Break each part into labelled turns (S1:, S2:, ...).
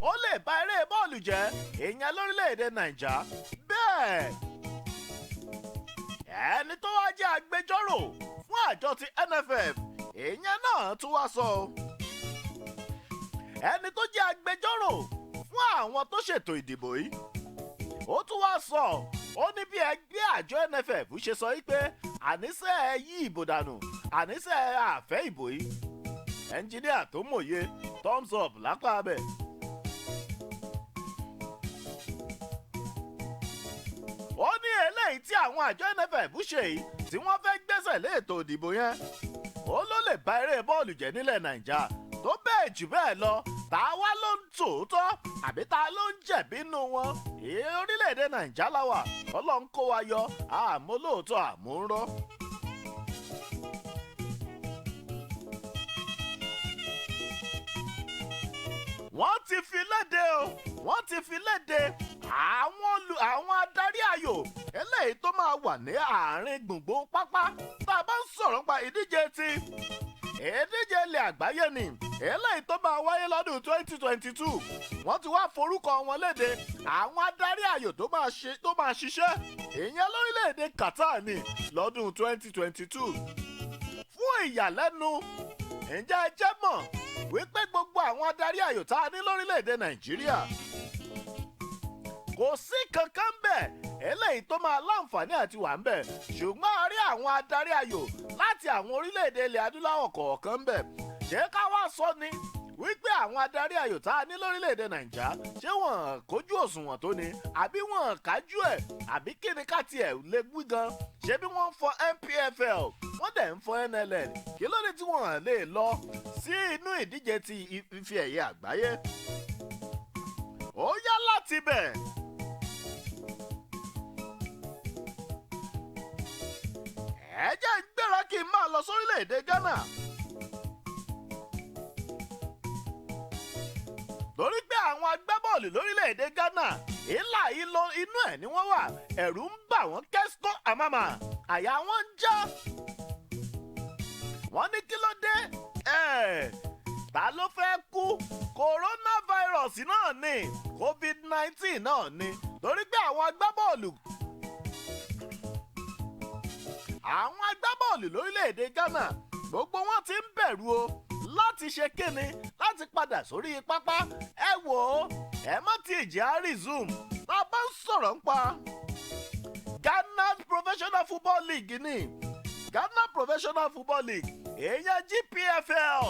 S1: Ó lè ba eré bọ́ọ̀lù jẹ́ ìyẹn lórílẹ̀‐èdè Nàìjà bẹ́ẹ̀. Ẹni tó wá jẹ́ agbẹjọ́rò fún àjọ ti NFF, ìyẹn náà tún wá sọ. Ẹni tó jẹ́ agbẹjọ́rò fún àwọn tó ṣètò ìdìbò yìí, ó tún wá sọ, ó ní bí ẹgbẹ́ àjọ NFF ṣe sọ yìí pé àníṣe ẹ yí ìbò dànù, àníṣe ẹ àfẹ́ ìbò yìí. Ẹnjíníà tó mòye, thumbs up lápá abẹ. Ó ní eléyìí tí àwọn àjọ NFF ṣe yìí tí wọ́n fẹ́ gbẹ́sẹ̀ lé ètò ìdìbò yẹn, ó ló lè ba eré bọ́ọ̀lù jẹ́ nílẹ̀ Nàìjà tó bẹ́ẹ̀ jù bẹ́ẹ̀ lọ. Ta wá ló ń tòótọ́ àbí ta ló ń jẹ̀bi nínú wọn? Orílẹ̀-èdè Nàìjà láwà, Ọlọ́run kó wa yọ, àmọ́ lóòótọ́ àmọ́ ń rọ́. Wọ́n ti fi léde o, wọ́n ti fi léde àwọn adarí ayò eléyìí tó máa wà ní àárín gbùngbùn pápá tá a bá ń sọ̀rọ̀ nípa ìdíje ti ìdíje ilẹ̀ àgbáyé ni eléyìí tó máa wáyé lọ́dún 2022. Wọ́n ti wá forúkọ wọn léde, àwọn adarí ayò tó máa ṣiṣẹ́ ìyẹn lórílẹ̀‐èdè Qatar ni lọ́dún 2022. Fún ìyàlẹ́nu, ǹjẹ́ ẹ jẹ́ mọ̀ wípé gbogbo àwọn adarí ayò tá a ní lórílẹ̀‐èdè Nàìjíríà, kò sí kankan bẹ́ẹ̀ eléyìí tó máa láǹfààní àti wà ń bẹ̀, ṣùgbọ́n a rí àwọn adarí ayò láti àwọn orílẹ̀-èdè ilẹ̀ adúláwọ̀ kọ̀ọ̀kan ń bẹ̀. Ṣé ká wá sọ ni wípé àwọn adarí ayò tá a ní lórílẹ̀-èdè Nàìjà, ṣé wọ́n kójú òṣùwọ̀n tó ni, àbí wọ́n kájú ẹ̀, àbí kí ni ká tiẹ̀ lè wí gan? Ṣé bí wọ́n ń fọ NPFL, wọ́n dẹ̀ ń fọ NLL, kí ló dé tí wọ́n lè lọ sí inú ìdíje ti ife ẹ̀yẹ àgbáyé? Ó yá láti bẹ̀. Ẹ jẹ́ ń gbéra kí n máa lọ sórílẹ̀-èdè Ghana. Torí pé àwọn agbábọ́ọ̀lù lórílẹ̀-èdè Ghana, ìlà ìlò inú ẹ̀ ni wọ́n wà, ẹ̀rù ń bà wọ́n kẹ́sítọ́ àmàmà, àyà wọn ń já. Wọ́n ní kí ló dé? Ta ló fẹ́ kú? Coronavirus náà ni, COVID-19 náà ni, torí pé àwọn agbábọ́ọ̀lù lórílẹ̀‐èdè Ghana gbogbo wọn ti ń bẹ̀rù o láti ṣe kíni, láti padà sórí pápá. Ẹ wò ó, ẹ má ti jẹ́ á resume. Tá a bá ń sọ̀rọ̀ ń pa Ghana Professional Football League ni, Ghana Professional Football League, èèyàn GPFL,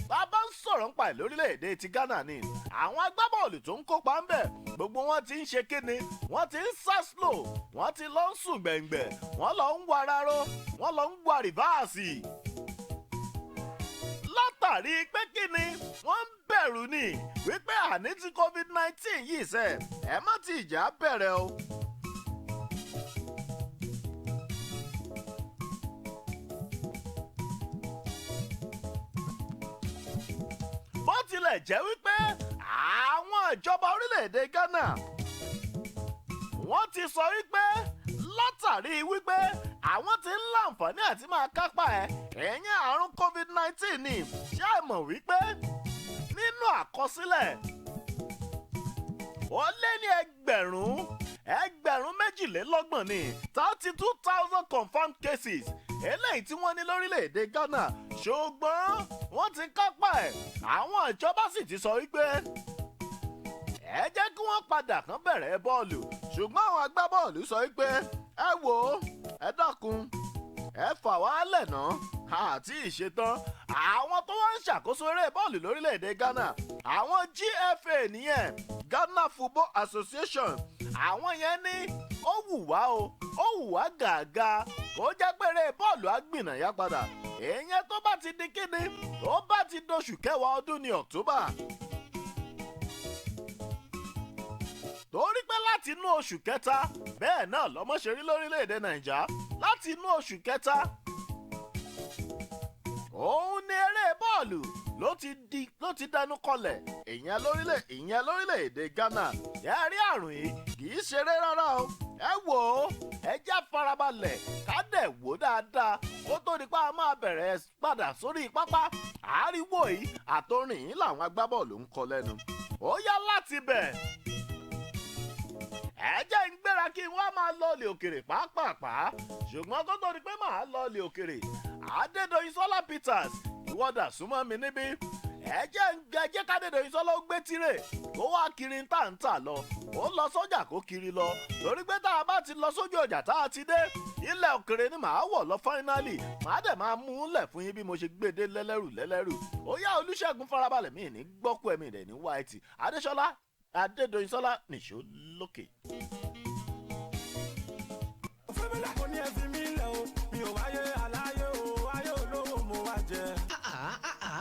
S1: tá a bá ń sọ̀rọ̀ ń pa ẹ̀ lórílẹ̀‐èdè ti Ghana ni, àwọn agbábọ́ọ̀lù tó ń kópa ń bẹ̀ gbogbo wọn ti ń ṣe kíni, wọ́n ti ń sá slow, wọ́n ti lọ ń sùn gbẹ̀ngbẹ̀, wọ́n lọ ń wa ráró, wọ́n lọ ń wa rìvásì. Látàrí pé kíni, wọ́n ń bẹ̀rù ni wípé àní ti COVID-19 yìí sẹ́, ẹ má ti ìjà bẹ̀rẹ̀ o. Bó tilẹ̀ jẹ́ wípé àwọn ìjọba orílẹ̀-èdè Ghana wọ́n ti sọ wípé látàrí wípé àwọn ti ń láǹfààní àti máa kápá ẹ̀ ẹ̀yìn àrùn COVID-19 ni, ṣé ẹ mọ̀ wípé nínú àkọsílẹ̀ ó lé ní ẹgbẹ̀rún 22 ní 32,000 confirmed cases eléyìí tí wọ́n ní lórílẹ̀‐èdè Ghana, ṣùgbọ́n wọ́n ti kápá ẹ̀. Àwọn ìjọba sì ti sọ wípé ẹ jẹ́ kí wọ́n padà kán bẹ̀rẹ̀ bọ́ọ̀lù, ṣùgbọ́n àwọn agbábọ́ọ̀lù sọ wípé ẹ wò ó, ẹ dákun, ẹ fà wá lẹ̀ ná, àti ìṣetán. Àwọn tó wá ń ṣàkóso eré bọ́ọ̀lù lórílẹ̀‐èdè Ghana, àwọn GFA nìyẹn, Ghana Football Association, àwọn yẹn ní ó wù wá o, ó wù wá gàgà kó jẹ́ pé eré bọ́ọ̀lù á gbìnàyà padà. Èèyàn tó bá ti di kíni, tó bá ti doṣù kẹwàá ọdún ní October. Torí pé láti inú oṣù kẹta, bẹ́ẹ̀ náà lọ́mọ ṣe rí lórílẹ̀‐èdè Nàìjà, láti inú oṣù kẹta òun ni eré bọ́ọ̀lù ló ti dẹnu kọlẹ̀ ìyẹn lórílẹ̀‐èdè Ghana. Ẹ rí àrùn yìí kì í ṣeré rárá o. Ẹ wò ó, ẹ já farabalẹ̀ ká dẹ̀ wò dáadáa kó tó di pa á máa bẹ̀rẹ̀ padà sórí pápá. Àáríwò yìí àtọrin yìí làwọn agbábọ́ọ̀lù ń kọ lẹ́nu. Ó yá, láti bẹ̀, ẹ jẹ́ ń gbéra kí n wá máa lọ ilé òkèrè pàápàá. Ṣùgbọ́n kó tó di pé màá lọ ilé òkèrè, Adédọ̀yìn Sọlá Peters, ìwọ́dà súnmọ́ mi níbí. Ẹ jẹ́ ń gẹ́jẹ́ kádédọ̀yìn Sọlá ó gbé tirẹ̀ kó wá kiri ń tà ń tà lọ. Ó lọ sọ́jà kó kiri lọ, torí pé tá a bá ti lọ sójú ọjà tá a ti dé, ilẹ̀ òkèrè ni màá wọ̀ lọ. Finally, màá dẹ̀ máa mú un lẹ̀ fún yín bí mo ṣe gbé dé lẹ́lẹ́rù lẹ́lẹ́rù. Ó yá, Olúṣẹ́gun, farabalẹ̀, mí ní gbọ́kú ẹ̀mí rẹ̀ ní white. Adéṣọlá Adédọ̀yìn Sọlá, nìṣó lókè.
S2: Mo ní ẹ fi mí lẹ̀ o, mi ò wáyé aláyé o, ayé olówó mo wá jẹ.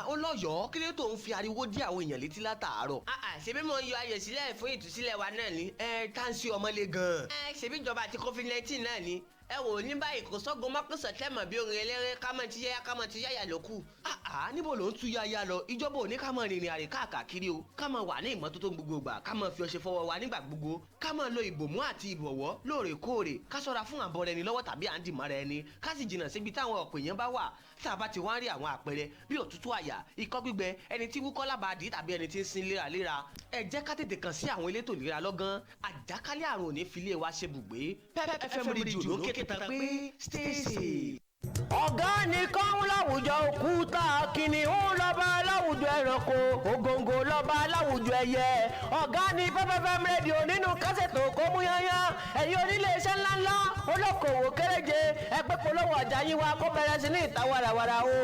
S3: Ó lọ́yọ̀ọ́, kí ló tó ń fi ariwo dí àwọn èèyàn létí látàárọ̀?
S4: Ṣebí mo ń yọ ayọ̀ sílẹ̀ fún ìtúsílẹ̀ wa náà ni.
S3: Ẹ tá ń sí ọmọlé gan-an.
S4: Ẹ ṣebí ìjọba àti COVID-19 náà ni. Ẹ wò ó ní báyìí, kò sọ́gun mọ́kànsán tẹ́mọ̀ bí orin eléré, kámọ́ ti yáyá, kámọ́ ti yáyà ló kù.
S3: Níbo ló ń tú yáyá lọ? Ìjọba ò ní ká máa rìnrìn àrè káàkiri o, ká máa wà ní ìmọ́tótó gbogbo ìgbà, ká máa fi ọṣẹ fọwọ́ wa nígbà gbogbo, ká máa lo ìbòmú àti ìbọ̀wọ́ lóòrèkóòrè, ká ṣọ́ra fún àbọ̀rẹ̀ ẹni lọ́wọ́ tàbí à ń dìmọ́ra ẹni, ká sì jìnnà síbi táwọn ọ̀pọ̀ èèyàn bá wà. Tá a bá ti wá ń rí àwọn àpẹẹrẹ bí òtútù àyà, ikọ́ gbígbẹ, ẹni tí wúkọ́ lábàádì tàbí ẹni tí ń sin léraléra, ẹ jẹ́ ká tètè kàn sí àwọn elétò ìlera lọ́gán. Àjàkálẹ̀ àrùn ò ní filé wa ṣe bùgbé. Pep FM rédíò ló ké tán pé stay safe.
S5: Ọ̀gá nìkan ń láwùjọ òkúta, kìnìún lọ́ba láwùjọ ẹranko, ògòǹgò lọ́ba láwùjọ ẹyẹ. Ọ̀gá ni pẹ́pẹ́fẹ́m rédíò nínú kásẹ̀tò kó mú yányán. Ẹ̀yin onílé iṣẹ́ ńláńlá, olókoòwò kéréje, ẹgbẹ́ polówó ọjà yín wa kó bẹ̀rẹ̀ sí ní ìta warawara o.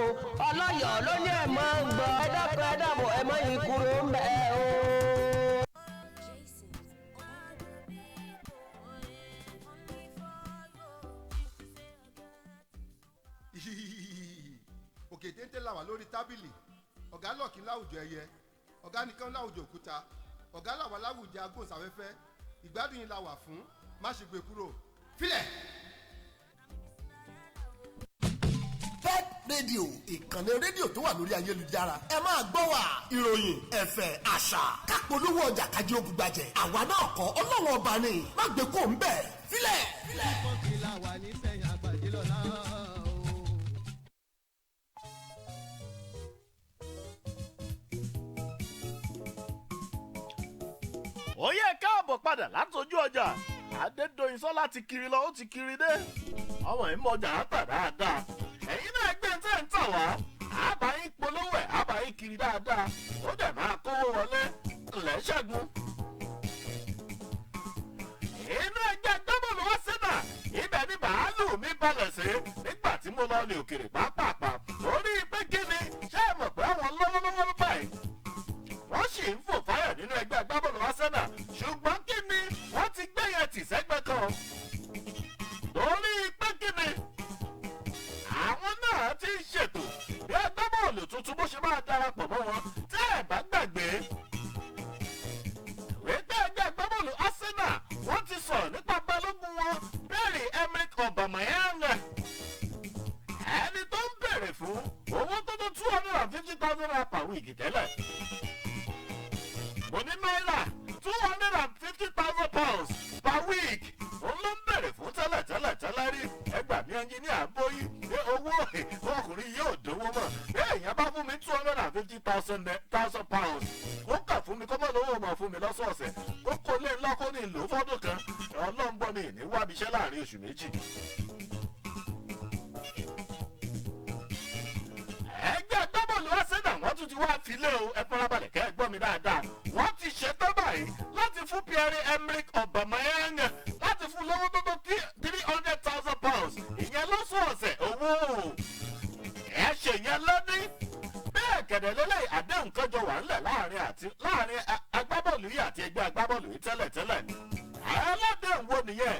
S5: Ọlọ́yọ̀ọ́ ló ní ẹ̀ máa ń gbọ́. Ẹ dákun, ẹ dàbọ̀, ẹ má yín kúrò ń bẹ̀ o.
S6: Jason.
S7: Òkè téńté la wà lórí tábìlì. Ọ̀gá lọ̀kín láwùjọ ẹyẹ, ọ̀gá nìkan láwùjọ òkúta, ọ̀gá làwà láwùjọ agbóhùnsáfẹ́fẹ́. Ìgbádùn yìí la wà fún, má ṣe gbé kúrò filẹ̀.
S8: Pep Radio, ìkànnì rédíò tó wà lórí ayélujára. Ẹ máa gbọ́ wa, ìròyìn, ẹ̀fẹ̀, àṣà, kápolówó ọjà, kájí ó bugbàjẹ́. Àwa náà kọ́, Ọlọ́run Ọba ni. Má gbé kó ń bẹ̀ filẹ̀.
S2: Kọ́kìlá wà ní sẹ́yìn àgbàdì lọ́la o.
S1: Ó yẹ káàbọ̀ padà látọjú ọjà. Adédọ̀yìn Sọlá ti kiri lọ, ó ti kiri dé. Ọmọ yìí mọjà á tà dáadáa. Ẹ̀yin náà gbé tẹ́ ń tà wá, àbáyín polówó ẹ̀, àbáyín kiri dáadáa, ó dẹ̀ máa kówó wọlé ńlẹ̀. Ṣẹ́gun, inú ẹgbẹ́ gbọ́bọ̀lù wá sínà, ibẹ̀ ni bàálù mi balẹ̀ sí nígbà tí mo lọ ní òkèrè pápápá. Orí pé kí ni, ṣé ẹ mọ̀ pé àwọn lọ́wọ́lọ́wọ́ báyìí, wọ́n sì ń fò fáyọ̀ nínú ẹgbẹ́ agbábọ́ọ̀lù Arsenal? Ṣùgbọ́n kí ni, wọ́n ti gbé yẹn tì sẹ́gbẹ́ kan, torí pé kí ni, àwọn náà ti ń ṣètò bí agbábọ́ọ̀lù tuntun bó ṣe máa darapọ̀ mọ́ wọn. Tẹ́ ẹ̀ bá gbàgbé wípé ẹgbẹ́ agbábọ́ọ̀lù Arsenal, wọ́n ti sọ̀rọ̀ nípa balógun wọn, Pierre Emerick Aubameyang, ẹni tó ń bèrè fún owó tó tó 250,000 naira per week tẹ́lẹ̀. Mo ní náírà, £250,000 per week òun ló ń bèrè fún tẹ́lẹ̀ tẹ́lẹ̀ tẹ́lẹ̀ rí. Ẹgbà mi, ẹnjiníà bóyí ní owó ọkùnrin yóò dówó mọ̀. Bí èèyàn bá fún mi £250,000, ó kà fún mi kọ́mọ́ lówó mọ̀ fún mi lọ́sọ̀ọ̀sẹ̀, kó kó lé ńlá, kó ní ìlú fọ́dún kan, ọlọ́ngbọ́n mi ní wábi iṣẹ́ láàrin oṣù 2. Ẹgbẹ́ agbábọ́ọ̀lù Arsenal, wọ́n tún ti wá filé o. Ẹ farabalẹ̀ kẹ́ ẹ gbọ́ mi dáadáa. Wọ́n ti ṣetán báyìí láti fún Pierre Emerick Aubameyang, láti fún lówó tó tó £300,000, ìyẹn lọ́sọ̀ọ̀sẹ̀. Owó ẹ ṣe yẹn lọ́ní bẹ́ẹ̀ kẹ̀dẹ̀ lélẹ̀. Àdéhùn kẹjọ wà ńlẹ̀ láàrin àti láàrin agbábọ́ọ̀lù yìí àti ẹgbẹ́ agbábọ́ọ̀lù yìí tẹ́lẹ̀tẹ́lẹ̀. Aládéhùn wo nìyẹn?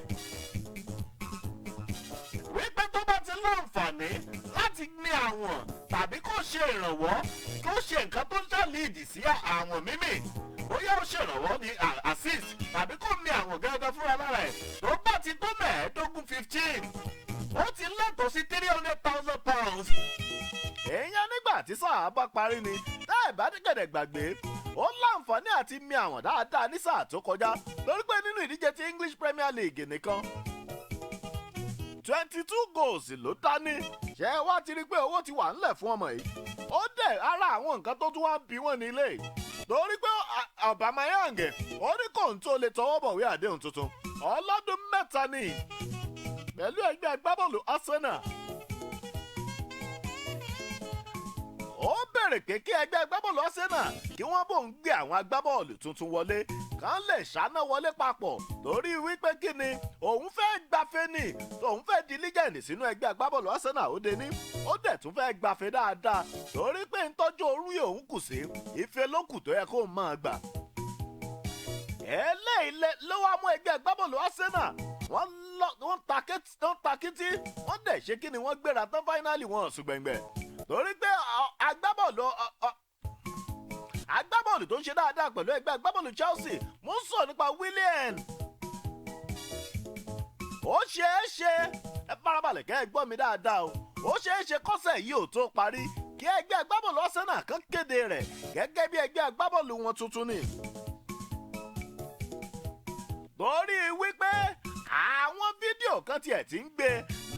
S1: Wípé tó bá ti láǹfààní láti ní àwọn tàbí kó ṣe ìrànwọ́, kó ṣe nǹkan tó ń ṣàlìdì sí àwọn mímì, bóyá ó ṣèrànwọ́ ní assist tàbí kó mi àwọn gángan fúnra lára ẹ̀, tó bá ti tó 15, 15, ó ti lẹ́tọ̀ọ́ sí £300,000. Èèyàn nígbà tí sáà bá parí ni. Tá ẹ̀ bá gẹ̀dẹ̀ gbàgbé, ó láǹfààní àti mi àwọn dáadáa ní sáà tó kọjá, lórí pé nínú ìdíje ti English Premier League nìkan, 22 goals ló dání. Ṣé ẹ wá ti rí i pé owó ti wà ńlẹ̀ fún ọmọ yìí? Ó dẹ̀ ara àwọn nǹkan tó tún wá ń bí wọ́n nílé, torí pé Aubameyang ó ní kò ń tó lè tọwọ́ bọ̀wé àdéhùn tuntun ọlọ́dún 3 ni pẹ̀lú ẹgbẹ́ agbábọ́ọ̀lù Arsenal. Ó bèrè pé kí ẹgbẹ́ agbábọ́ọ̀lù Arsenal kí wọ́n bò ń gbé àwọn agbábọ́ọ̀lù tuntun wọlé kàn lè ṣáná wọlé papọ̀ torí wípé kí ni òun fẹ́ gbafẹ́ ni òun fẹ́ di lígẹ̀ndì sínú ẹgbẹ́ agbábọ́ọ̀lù Arsenal ó dé ní ó dẹ̀ tún fẹ́ gbafẹ́ dáadáa torí pé ń tọ́jú orí òun kù sí ife ló kù tó yẹ kó máa gbà. Eléyìí ló wá mú ẹgbẹ́ agbábọ́ọ̀lù Arsenal wọ́n ta kétí wọ́n dẹ̀ ṣe kí ni wọ́n gbéra tán fáínálì wọn ṣùgbẹ̀ngbẹ̀ torí pé agbábọ́ọ̀lù tó ń ṣe dáadáa pẹ̀lú ẹgbẹ́ agbábọ́ọ̀lù Chelsea mo ń sọ nípa Willian. Ó ṣeé ṣe ẹ farabalẹ̀ kẹ́ ẹ gbọ́ mi dáadáa o, ó ṣeé ṣe kọ́sẹ̀ yìí ò tó parí kí ẹgbẹ́ agbábọ́ọ̀lù Arsenal kan kéde rẹ̀ gẹ́gẹ́ bí ẹgbẹ́ agbábọ́ọ̀lù wọn tuntun ni. Torí wípé àwọn fídíò kan tiẹ̀ ti ń gbé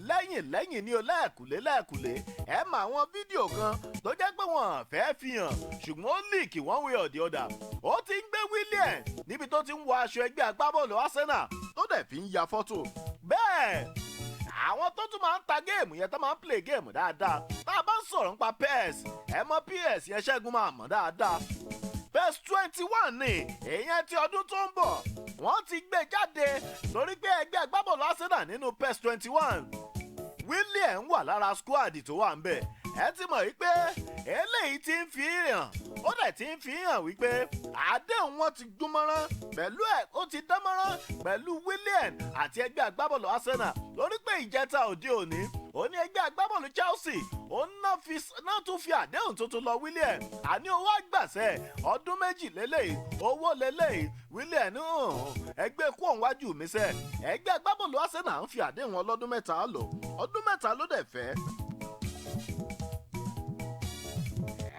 S1: lẹ́yìn ní o lẹ́ẹ̀kùlé ẹ mọ àwọn fídíò kan tó jẹ́ pé wọ́n fẹ́ fi hàn ṣùgbọ́n ó líìkì one way or the other. Ó ti ń gbé Willian níbi tó ti ń wọ aṣọ ẹgbẹ́ agbábọ́ọ̀lù Arsenal tó dẹ̀ fi ń ya fọ́tò. Bẹ́ẹ̀ àwọn tó tún máa ń ta géèmù yẹn tó máa ń play géèmù dáadáa tá a bá ń sọ̀rọ̀ nípa PS ẹ mọ PS yẹn Ṣẹ́gun máa mọ̀ dáadáa. PES 21 ni èèyàn ti ọdún tó ń bọ̀ wọ́n ti gbé jáde torí pé ẹgbẹ́ agbábọ́ọ̀lù Arsenal nínú PES 21 Willian wà lára squad tó wà ń bẹ̀. Ẹ ti mọ̀ wípé eléyìí ti ń fi hàn ó dẹ̀ ti ń fi hàn wípé àdéhùn wọn ti gún mọ́rán pẹ̀lú ẹ̀ ó ti dán mọ́rán pẹ̀lú Willian àti ẹgbẹ́ agbábọ́ọ̀lù Arsenal lórí pé ìjẹta òde òní ó ní ẹgbẹ́ agbábọ́ọ̀lù Chelsea ó náà tún fi àdéhùn tuntun lọ Willian àní owó àgbàṣẹ ọdún 2 lélẹ́yìí owó lélẹ́yìí Willian ẹgbẹ́ kú òun wájú mi sẹ́ ẹgbẹ́ agbábọ́ọ̀lù Arsenal ń fi àdéhùn ọlọ́dún 3 lò ọdún 3 ló dẹ̀ fẹ́.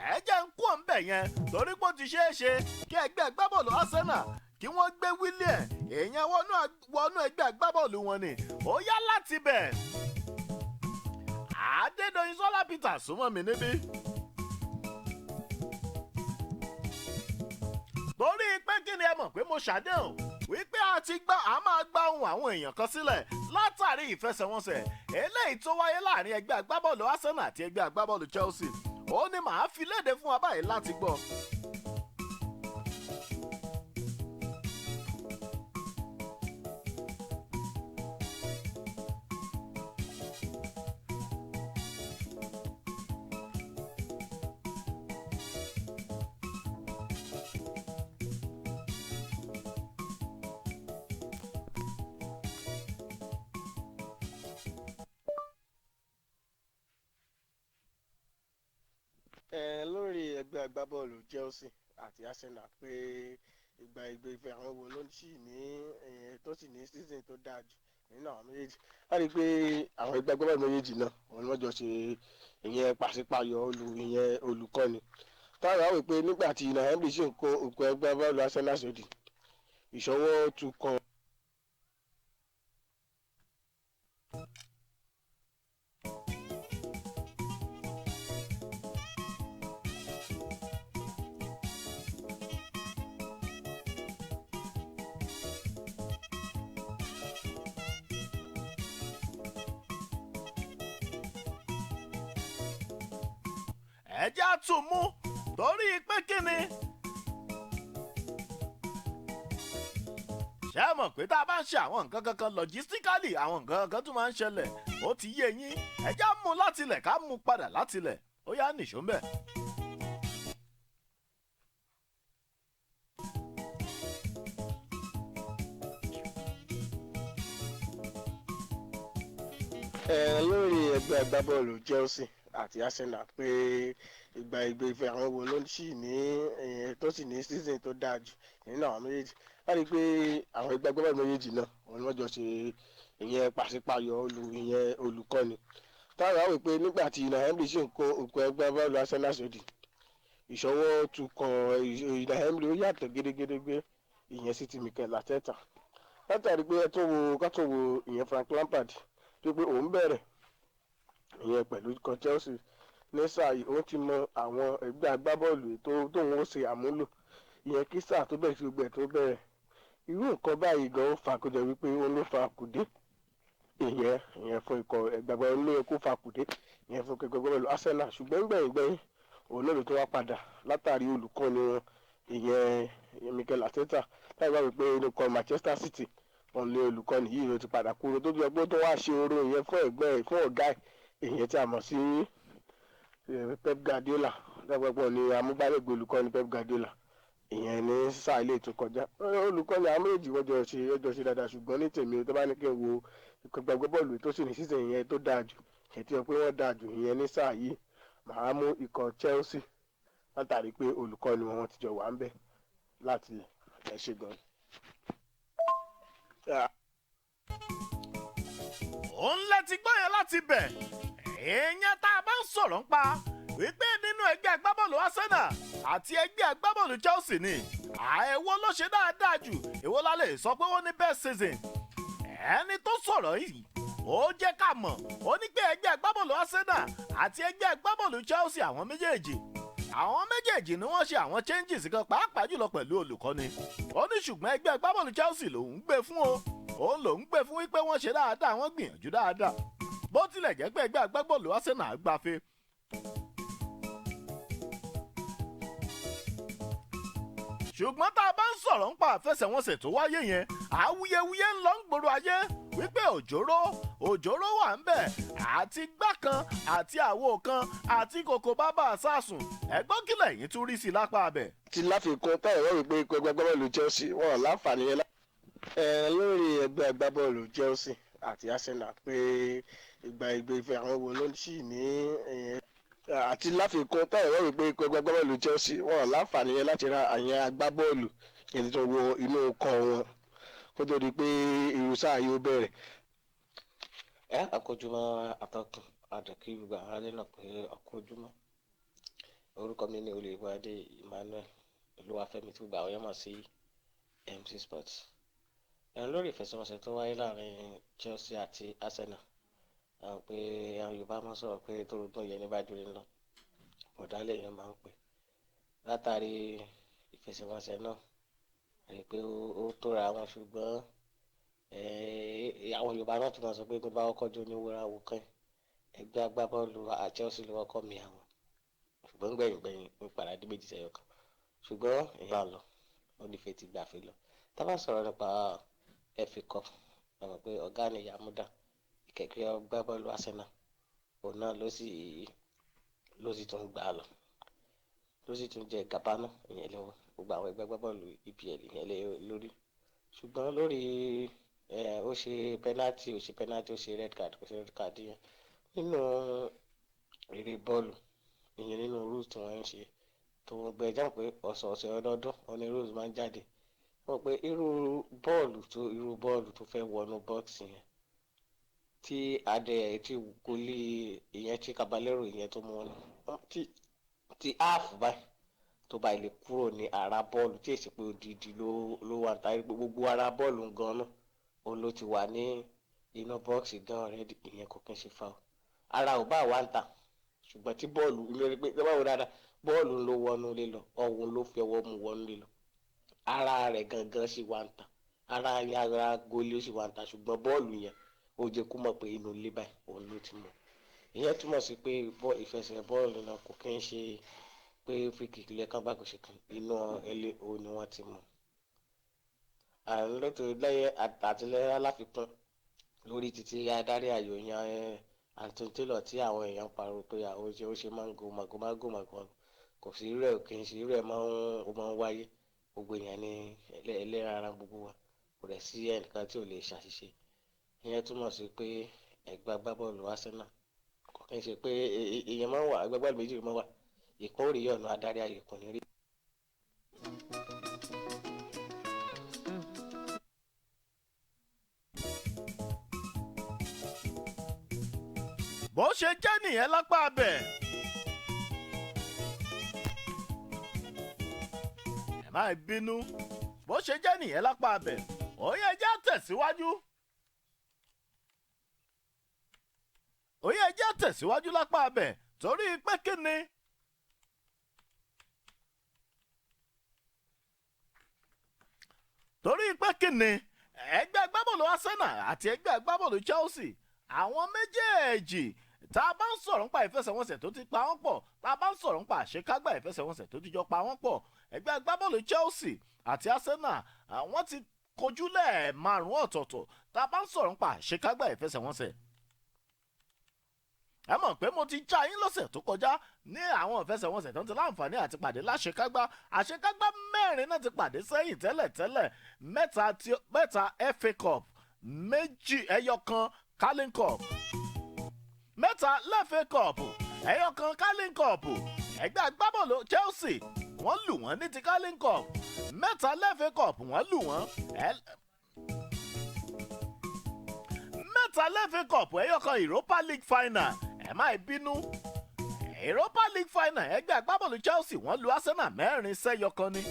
S1: Ẹ jẹ́ ń kú òun bẹ̀ yẹn torí pé ó ti ṣeé ṣe kí ẹgbẹ́ agbábọ́ọ̀lù Arsenal kí wọ́n gbé Willian èèyàn wọnú ẹgbẹ́ agbábọ́ọ̀lù wọn ni ó yá láti bẹ̀. Adédoyin Sọlá Peter súnmọ́ mi níbí. Torí pé kí ni ẹ mọ̀ pé mo ṣàdéhùn wípé a ti gbá a máa gbá ohun àwọn èèyàn kan sílẹ̀ látàrí ìfẹsẹ̀wọnsẹ̀ eléyìí tó wáyé láàrin ẹgbẹ́ agbábọ́ọ̀lù Arsenal àti ẹgbẹ́ agbábọ́ọ̀lù Chelsea ó ní màá fi léde fún wa báyìí láti gbọ́.
S9: Lórí ẹgbẹ́ agbábọ́ọ̀lù Chelsea àti Arsenal pé ìgbà ìgbé àwọn wo ló sì ní tó sì ní season tó dáa jù nínú àwọn méjèèjì. Wọ́n rí i pé àwọn ẹgbẹ́ agbábọ́ọ̀lù méjèèjì náà wọ́n ní wọ́n jọ ṣe ìyẹn pàṣípàyọ ìyẹn olùkọ́ni. Táwọn àwọn pé nígbà tí Unai Emery sì ń kó òkú ẹgbẹ́ agbábọ́ọ̀lù Arsenal sódì ìṣọwọ́ tukọ̀.
S1: Ẹ jẹ́ á tún mú torí pé kí ni. Ṣé ẹ mọ̀ pé tá a bá ń ṣe àwọn nǹkan kankan logistically àwọn nǹkan kankan tún máa ń ṣẹlẹ̀ ó ti yé yín ẹ jẹ́ á mú látilẹ̀ ká mú padà látilẹ̀ ó yá nìṣó ń bẹ̀.
S9: Lórí ẹgbẹ́ agbábọ́ọ̀lù Chelsea àti Arsenal pé ìgbà ìgbé ìfẹ́ àwọn wo ló sì ní tó sì ní season tó dáa jù nínú àwọn méjèèjì. Wọ́n rí i pé àwọn ẹgbẹ́ agbábọ́ọ̀lù méjèèjì náà wọ́n ní wọ́n jọ ṣe ìyẹn pàṣípàyọ ìyẹn olùkọ́ni. Táwọn àwọn pé nígbà tí Unai Emery sì ń kó òkú ẹgbẹ́ agbábọ́ọ̀lù Arsenal sódì ìṣọwọ́ tukọ̀ Unai Emery ó yàtọ̀ gédégédégbé ìyẹn sí ti Mikel Arteta. Látàrí pé ẹ tó wo ká tó wo ìyẹn Frank Lampard tó pé òun bẹ̀rẹ̀ ìyẹn pẹ̀lú ikọ̀ Chelsea ní sáà yìí ó ti mọ àwọn ẹgbẹ́ agbábọ́ọ̀lù tó tóun ó ṣe àmúlò Ìyẹn kí sáà tó bẹ̀rẹ̀ sí gbogbo ẹ̀ tó bẹ̀rẹ̀, irú nǹkan báyìí gan ó fà kó jẹ́ wípé ó ló fa kùdé ìyẹn fún ikọ̀ ẹgbàgbọ́ ló yẹ kó fa kùdé ìyẹn fún ikọ̀ ẹgbàgbọ́ pẹ̀lú Arsenal. Ṣùgbọ́n gbẹ̀yìngbẹ̀yìn òun náà ló tún wá padà látàrí olùkọ́ni wọn, ìyẹn Mikel Arteta, láì wá wípé inú ikọ̀ Manchester City òun lé olùkọ́ni yìí ló ti padà kúrò, tó jẹ́ pé ó tún wá ṣe oró ìyẹn fún ẹ̀gbẹ́ ẹ̀, fún ọ̀gá ẹ̀, ìyẹn tí a mọ̀ sí Pep Guardiola. Lápapọ̀ ni amúgbálẹ́gbẹ̀ẹ́ olùkọ́ni Pep Guardiola ìyẹn ní sáà ilé tó kọjá. Olùkọ́ni àwọn méjì wọ́n jọ ṣe dáadáa, ṣùgbọ́n ní tèmi, tó bá ní kí n wo ìgbàgbọ́ bọ́ọ̀lù tó sì ní season ìyẹn tó dáa jù, ẹ̀ tí wọ́n pé wọ́n dáa jù ìyẹn ní sáà yìí, màá mú ikọ̀ Chelsea látàrí pé olùkọ́ni wọn ti jọ wà ń bẹ̀ láti lẹ̀. Ẹ ṣe gan.
S1: Òun láti gbọ́ yẹn láti bẹ̀. Èèyàn tá a bá ń sọ̀rọ̀ ń pa wípé nínú ẹgbẹ́ agbábọ́ọ̀lù Arsenal àti ẹgbẹ́ agbábọ́ọ̀lù Chelsea ni àìwọ́ ló ṣe dáadáa jù, èwo la lè sọ pé wọ́n ní best season? Ẹni tó sọ̀rọ̀ yìí, ó jẹ́ ká mọ̀, ó ní pé ẹgbẹ́ agbábọ́ọ̀lù Arsenal àti ẹgbẹ́ agbábọ́ọ̀lù Chelsea, àwọn méjèèjì ni wọ́n ṣe àwọn changes kan, pàápàá jùlọ pẹ̀lú olùkọ́ni. Ó ní ṣùgbọ́n ẹgbẹ́ agbábọ́ọ̀lù Chelsea lòún gbé fún o, òun lòún gbé fún wípé wọ́n ṣe dáadáa, wọ́n gbìyànjú dáadáa, bó tilẹ̀ jẹ́ pé ẹgbẹ́ agbábọ́ọ̀lù Arsenal gbafẹ́. Ṣùgbọ́n tá a bá ń sọ̀rọ̀ nípa àfẹsẹ̀wọnsẹ̀ tó wáyé yẹn, awuyewuye ń lọ ń gbòòrò ayé wípé òjòrò òjòrò wà ń bẹ̀, àti gbá kan àti àwo kan àti kòkò bábà sásùn. Ẹ̀gbọ́n, kílẹ̀ yín tún rí sí lápá abẹ.
S9: Ti láfikún táyọ̀ wọ́n wípé ikọ̀ ẹgbẹ́ agbábọ́ọ̀lù Chelsea wọn láǹfààní yẹn lórí ẹgbẹ́ agbábọ́ọ̀lù Chelsea àti Arsenal pé ìgbà ìgbé ìfẹ́ àwọn wo ló sì ní àti láfikún táyọ̀ wọ́n wípé ikọ̀ ẹgbẹ́ agbábọ́ọ̀lù Chelsea wọn láǹfààní yẹn láti ra àyẹn agbábọ́ọ̀lù yẹn tó wọ inú ọkọ̀ wọn kó tó di pé irú sáà yóò bẹ̀rẹ̀.
S10: Ẹ àkójúmọ́ atọ́kùn, àdàkí gbogbo àwọn aráàlú náà pé ọkójúmọ́. Orúkọ mi ní Olùwádé Emmanuel Olúwàfẹ́mi, tí gbogbo àwọn yẹn mọ̀ sí MC Sports. Ẹn lórí ìfẹsẹ̀wọnsẹ̀ tó wáyé láàrin Chelsea àti Arsenal, àwọn pé àwọn Yorùbá máa ń sọ̀rọ̀ pé torogún yẹn ní bá jùlọ lọ bọ̀dálẹ̀ yẹn máa ń pè. Látàrí ìfẹsẹ̀wọnsẹ̀ náà, rí i pé ó tóra wọn, ṣùgbọ́n àwọn Yorùbá náà tún máa sọ pé tó bá kọ́kọ́ jó ní wúrà wò kán, ẹgbẹ́ agbábọ́ọ̀lù Chelsea ló kọ́kọ́ mi àwọn, ṣùgbọ́n gbẹ̀yìn gbẹ̀yìn ó padà dé 2-1, ṣùgbọ́n ìyá lọ ó nífẹ̀ẹ́ ti gbàfẹ́ lọ. Tá bá sọ̀rọ̀ nípa FA Cup, a mọ̀ pé ọ̀gá ni Yàmúdà ìkẹ̀kẹ́ agbábọ́ọ̀lù Arsenal, òun náà ló sì tún gbà á lọ, ló sì tún jẹ gàba náà ìyẹn lọ́wọ́ gbogbo àwọn ẹgbẹ́ agbábọ́ọ̀lù EPL ìyẹn lé lórí. Ṣùgbọ́n lórí ẹ ó ṣe penalty, ó ṣe penalty, ó ṣe red card, kò ṣe red card yẹn nínú eré bọ́ọ̀lù ìyẹn nínú rules tí wọ́n ń ṣe tó wọ́n gbẹ jáde pé ọ̀sọ̀ọ̀sẹ̀ ọdọọdún wọn ni rules máa ń jáde. Wọ́n pé irú bọ́ọ̀lù tó fẹ́ wọnú bọ́ọ̀sì yẹn tí adé tí gólì ìyẹn tí Caballero ìyẹn tó mú wọn tí áàfù báyìí tó bá ilé kúrò ní ara bọ́ọ̀lù, tí èsì pé odidi ló wà níta, gbogbo ara bọ́ọ̀lù gan náà òun ló ti wà ní inú bọ́ọ̀sì gan already, ìyẹn kò kí n ṣe foul. Ara ò bá wà ń ta, ṣùgbọ́n tí bọ́ọ̀lù lórí pé tó bá wò dáadáa, bọ́ọ̀lù ló wọnú lé lọ, ọ̀hún ló fi ọwọ́ mu wọnú lé lọ, ara rẹ̀ gangan sì wà ń ta, ara ara gólí ó sì wà ń ta, ṣùgbọ́n bọ́ọ̀lù yẹn ó jẹ́ kó mọ̀ pé inú ilé báyìí òun ló ti mọ̀. Ìyẹn túmọ̀ sí pé ìfẹsẹ̀ bọ́ọ̀lù náà kò kí ń ṣe pé free kick lẹ́ẹ̀kan bá kò ṣe kan, inú ẹlẹ́ òun ni wọ́n ti mọ̀. Àrùn lótò lẹ́yìn àtìlẹ́yìn aláfikún lórí títí adarí ayò yẹn Anthony Taylor, tí àwọn èèyàn pariwo pé àwọn ṣe ó ṣe máa ń go màgòmágó màgòmágó, kò sí irú ẹ̀, kì í ṣe irú ẹ̀ máa ń ó máa ń wáyé. Gbogbo èèyàn ní ẹlẹ́ran ara gbogbo wa, kò dẹ̀ sí ẹnìkan tí ò lè ṣàṣìṣe. Ìyẹn túmọ̀ sí pé ẹgbẹ́ agbábọ́ọ̀lù Arsenal kò kí n ṣe pé èèyàn máa ń wà, ẹgbẹ́ agbábọ́ọ̀lù méjì ló máa ń wà, ìkan ó rí ọ̀nà adarí ayò kò ní rí.
S1: Bó ṣe jẹ́ nìyẹn lápá abẹ. Ẹ má bínú, bó ṣe jẹ́ nìyẹn lápá abẹ. Ó yẹ jẹ́ tẹ̀síwájú. Ó yẹ jẹ́ tẹ̀síwájú lápá abẹ torí pé kí ni. Torí pé kí ni, ẹgbẹ́ agbábọ́ọ̀lù Arsenal àti ẹgbẹ́ agbábọ́ọ̀lù Chelsea, àwọn méjèèjì, tá a bá ń sọ̀rọ̀ nípa ìfẹsẹ̀wọnsẹ̀ tó ti pa wọ́n pọ̀, tá a bá ń sọ̀rọ̀ nípa àṣekágbá ìfẹsẹ̀wọnsẹ̀ tó ti jọ pa wọ́n pọ̀, ẹgbẹ́ agbábọ́ọ̀lù Chelsea àti Arsenal, àwọn ti kojú lẹ́ẹ̀márùn ọ̀tọ̀ọ̀tọ̀ tá a bá ń sọ̀rọ̀ nípa àṣekágbá ìfẹsẹ̀wọnsẹ̀. Ẹ mọ̀ pé mo ti já yín lọ́sẹ̀ tó kọjá ní àwọn ìfẹsẹ̀wọnsẹ̀ tó ń ti láǹfààní àti pàdé láṣekágbá. Àṣekágbá mẹ́rin náà ti pàdé sẹ́yìn tẹ́lẹ̀tẹ́lẹ̀: mẹ́ta, tí mẹ́ta FA Cup, 2, 1 Carling Cup. 3 l'FA Cup, 1 Carling Cup. Ẹgbẹ́ agbábọ́ọ̀lù Chelsea, wọ́n lù wọ́n ní ti Carling Cup. 3 l'FA Cup, wọ́n lù wọ́n. 3 l'FA Cup, 1 Europa League final. Ẹ má bínú, Europa League final, ẹgbẹ́ agbábọ́ọ̀lù Chelsea, wọ́n lu Arsenal 4-1 ni.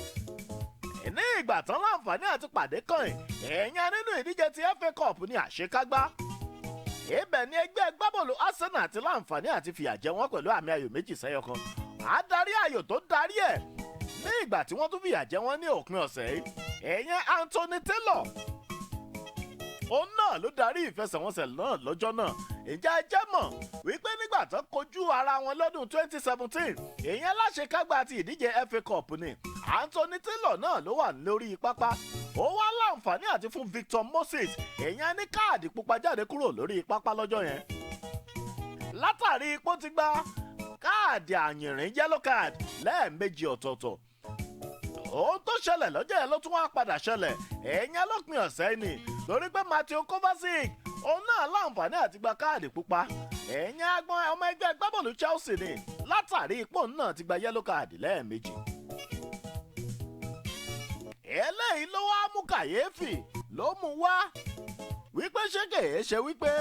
S1: Ní ìgbà tán láǹfààní àti pàdé kàn èèyàn nínú ìdíje ti FA Cup ní àṣekágbá, ibẹ̀ ni ẹgbẹ́ agbábọ́ọ̀lù Arsenal ti láǹfààní àti fìyà jẹ wọ́n pẹ̀lú àmì ayò 2-1. Adarí ayò tó darí ẹ̀ ní ìgbà tí wọ́n tún fìyà jẹ wọ́n ní òpin ọ̀sẹ̀ yìí, èèyàn Anthony Taylor, òun náà ló darí ìfẹsẹ̀wọnsẹ̀ náà lọ́jọ́ náà. Ìjà ẹjẹ́ mọ̀ wípé nígbà tó kojú ara wọn lọ́dún 2017, èèyàn aláṣekágbá ti ìdíje FA Cup ni, Anthony Taylor náà ló wà lórí pápá. Ó wá láǹfààní àti fún Victor Moses, èèyàn ní káàdì pupa jáde kúrò lórí pápá lọ́jọ́ yẹn, látàrí ipò ti gba káàdì àyìnrín, yellow card, lẹ́ẹ̀mejì ọ̀tọ̀ọ̀tọ̀. Ohun tó ṣẹlẹ̀ lọ́jọ́ yẹn ló tún wá padà ṣẹlẹ̀, èèyàn lópin ọ̀sẹ̀ ni, torí pé Mateo Kovacic, òun náà láǹfààní àti gba káàdì pupa, èèyàn agbọn ọmọ ẹgbẹ́ agbábọ́ọ̀lù Chelsea ni, látàrí ipò náà ti gba yellow card lẹ́ẹ̀mejì. Eléyìí ló wá mú kàyéfì, ló mú wá wípé ṣé kèé ṣe wípé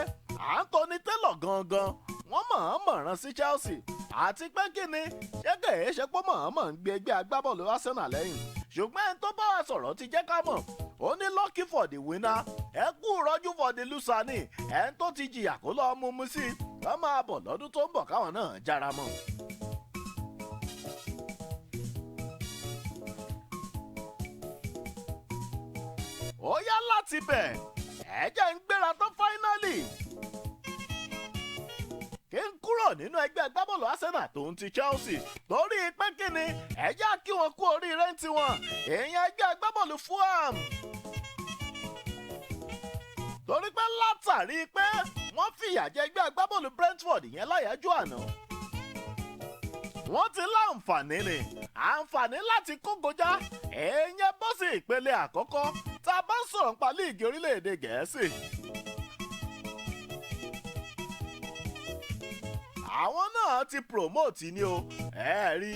S1: Anthony Taylor gangan wọ́n mọ̀ọ́mọ̀ rán sí Chelsea, àti pé kí ni, ṣé kèé ṣe pé mọ̀ọ́mọ̀ ń gbé ẹgbẹ́ agbábọ́ọ̀lù Arsenal lẹ́yìn? Ṣùgbọ́n ẹni tó bá wa sọ̀rọ̀ ti jẹ́ ká mọ̀, ó ní lucky for the winner, ẹ kú rọ́jú for the loser ni. Ẹni tó ti jìyà kó lọ́ọ́ mú mú sí i, wọ́n máa bọ̀ lọ́dún tó ń bọ̀ káwọn náà jára mọ́. Ó yá, láti bẹ̀, ẹ jẹ́ ń gbéra tán finally, kí n kúrò nínú ẹgbẹ́ agbábọ́ọ̀lù Arsenal tó ń ti Chelsea, torí pé kí ni, ẹ já kí wọn kú oríire ń tiwọn, èèyàn ẹgbẹ́ agbábọ́ọ̀lù Fulham, torí pé látàrí pé wọ́n fìyà jẹ ẹgbẹ́ agbábọ́ọ̀lù Brentford yẹn láyájọ́ àná, wọ́n ti láǹfààní ni àǹfààní láti kógojá, èèyàn bọ́ sí ìpele àkọ́kọ́ tá a bá ń sọ̀rọ̀ nípa líìgì orílẹ̀-èdè Gẹ̀ẹ́sì. Àwọn náà ti promote ni o. Ẹ rí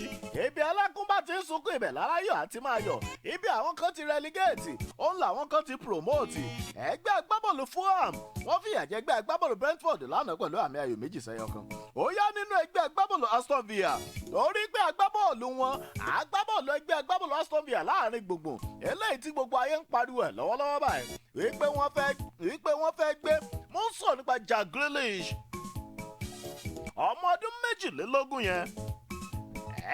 S1: ibi alákúnbá ti ń sunkún, ibẹ̀ láráyọ̀ àti máa yọ̀. Ibi àwọn kan ti relegate, òun làwọn kan ti promote. Ẹgbẹ́ agbábọ́ọ̀lù Fulham, wọ́n fìyà jẹ ẹgbẹ́ agbábọ́ọ̀lù Brentford lánàá pẹ̀lú àmì ayò 2-1. Ó yá, nínú ẹgbẹ́ agbábọ́ọ̀lù Aston Villa, torí pé agbábọ́ọ̀lù wọn, agbábọ́ọ̀lù ẹgbẹ́ agbábọ́ọ̀lù Aston Villa láàrin gbùngbùn, eléyìí tí gbogbo ayé ń pariwo ẹ̀ lọ́wọ́lọ́wọ́ báyìí wípé wọ́n fẹ́ gbé, mo ń sọ̀rọ̀ nípa Jack Grealish, ọmọ ọdún 22 yẹn.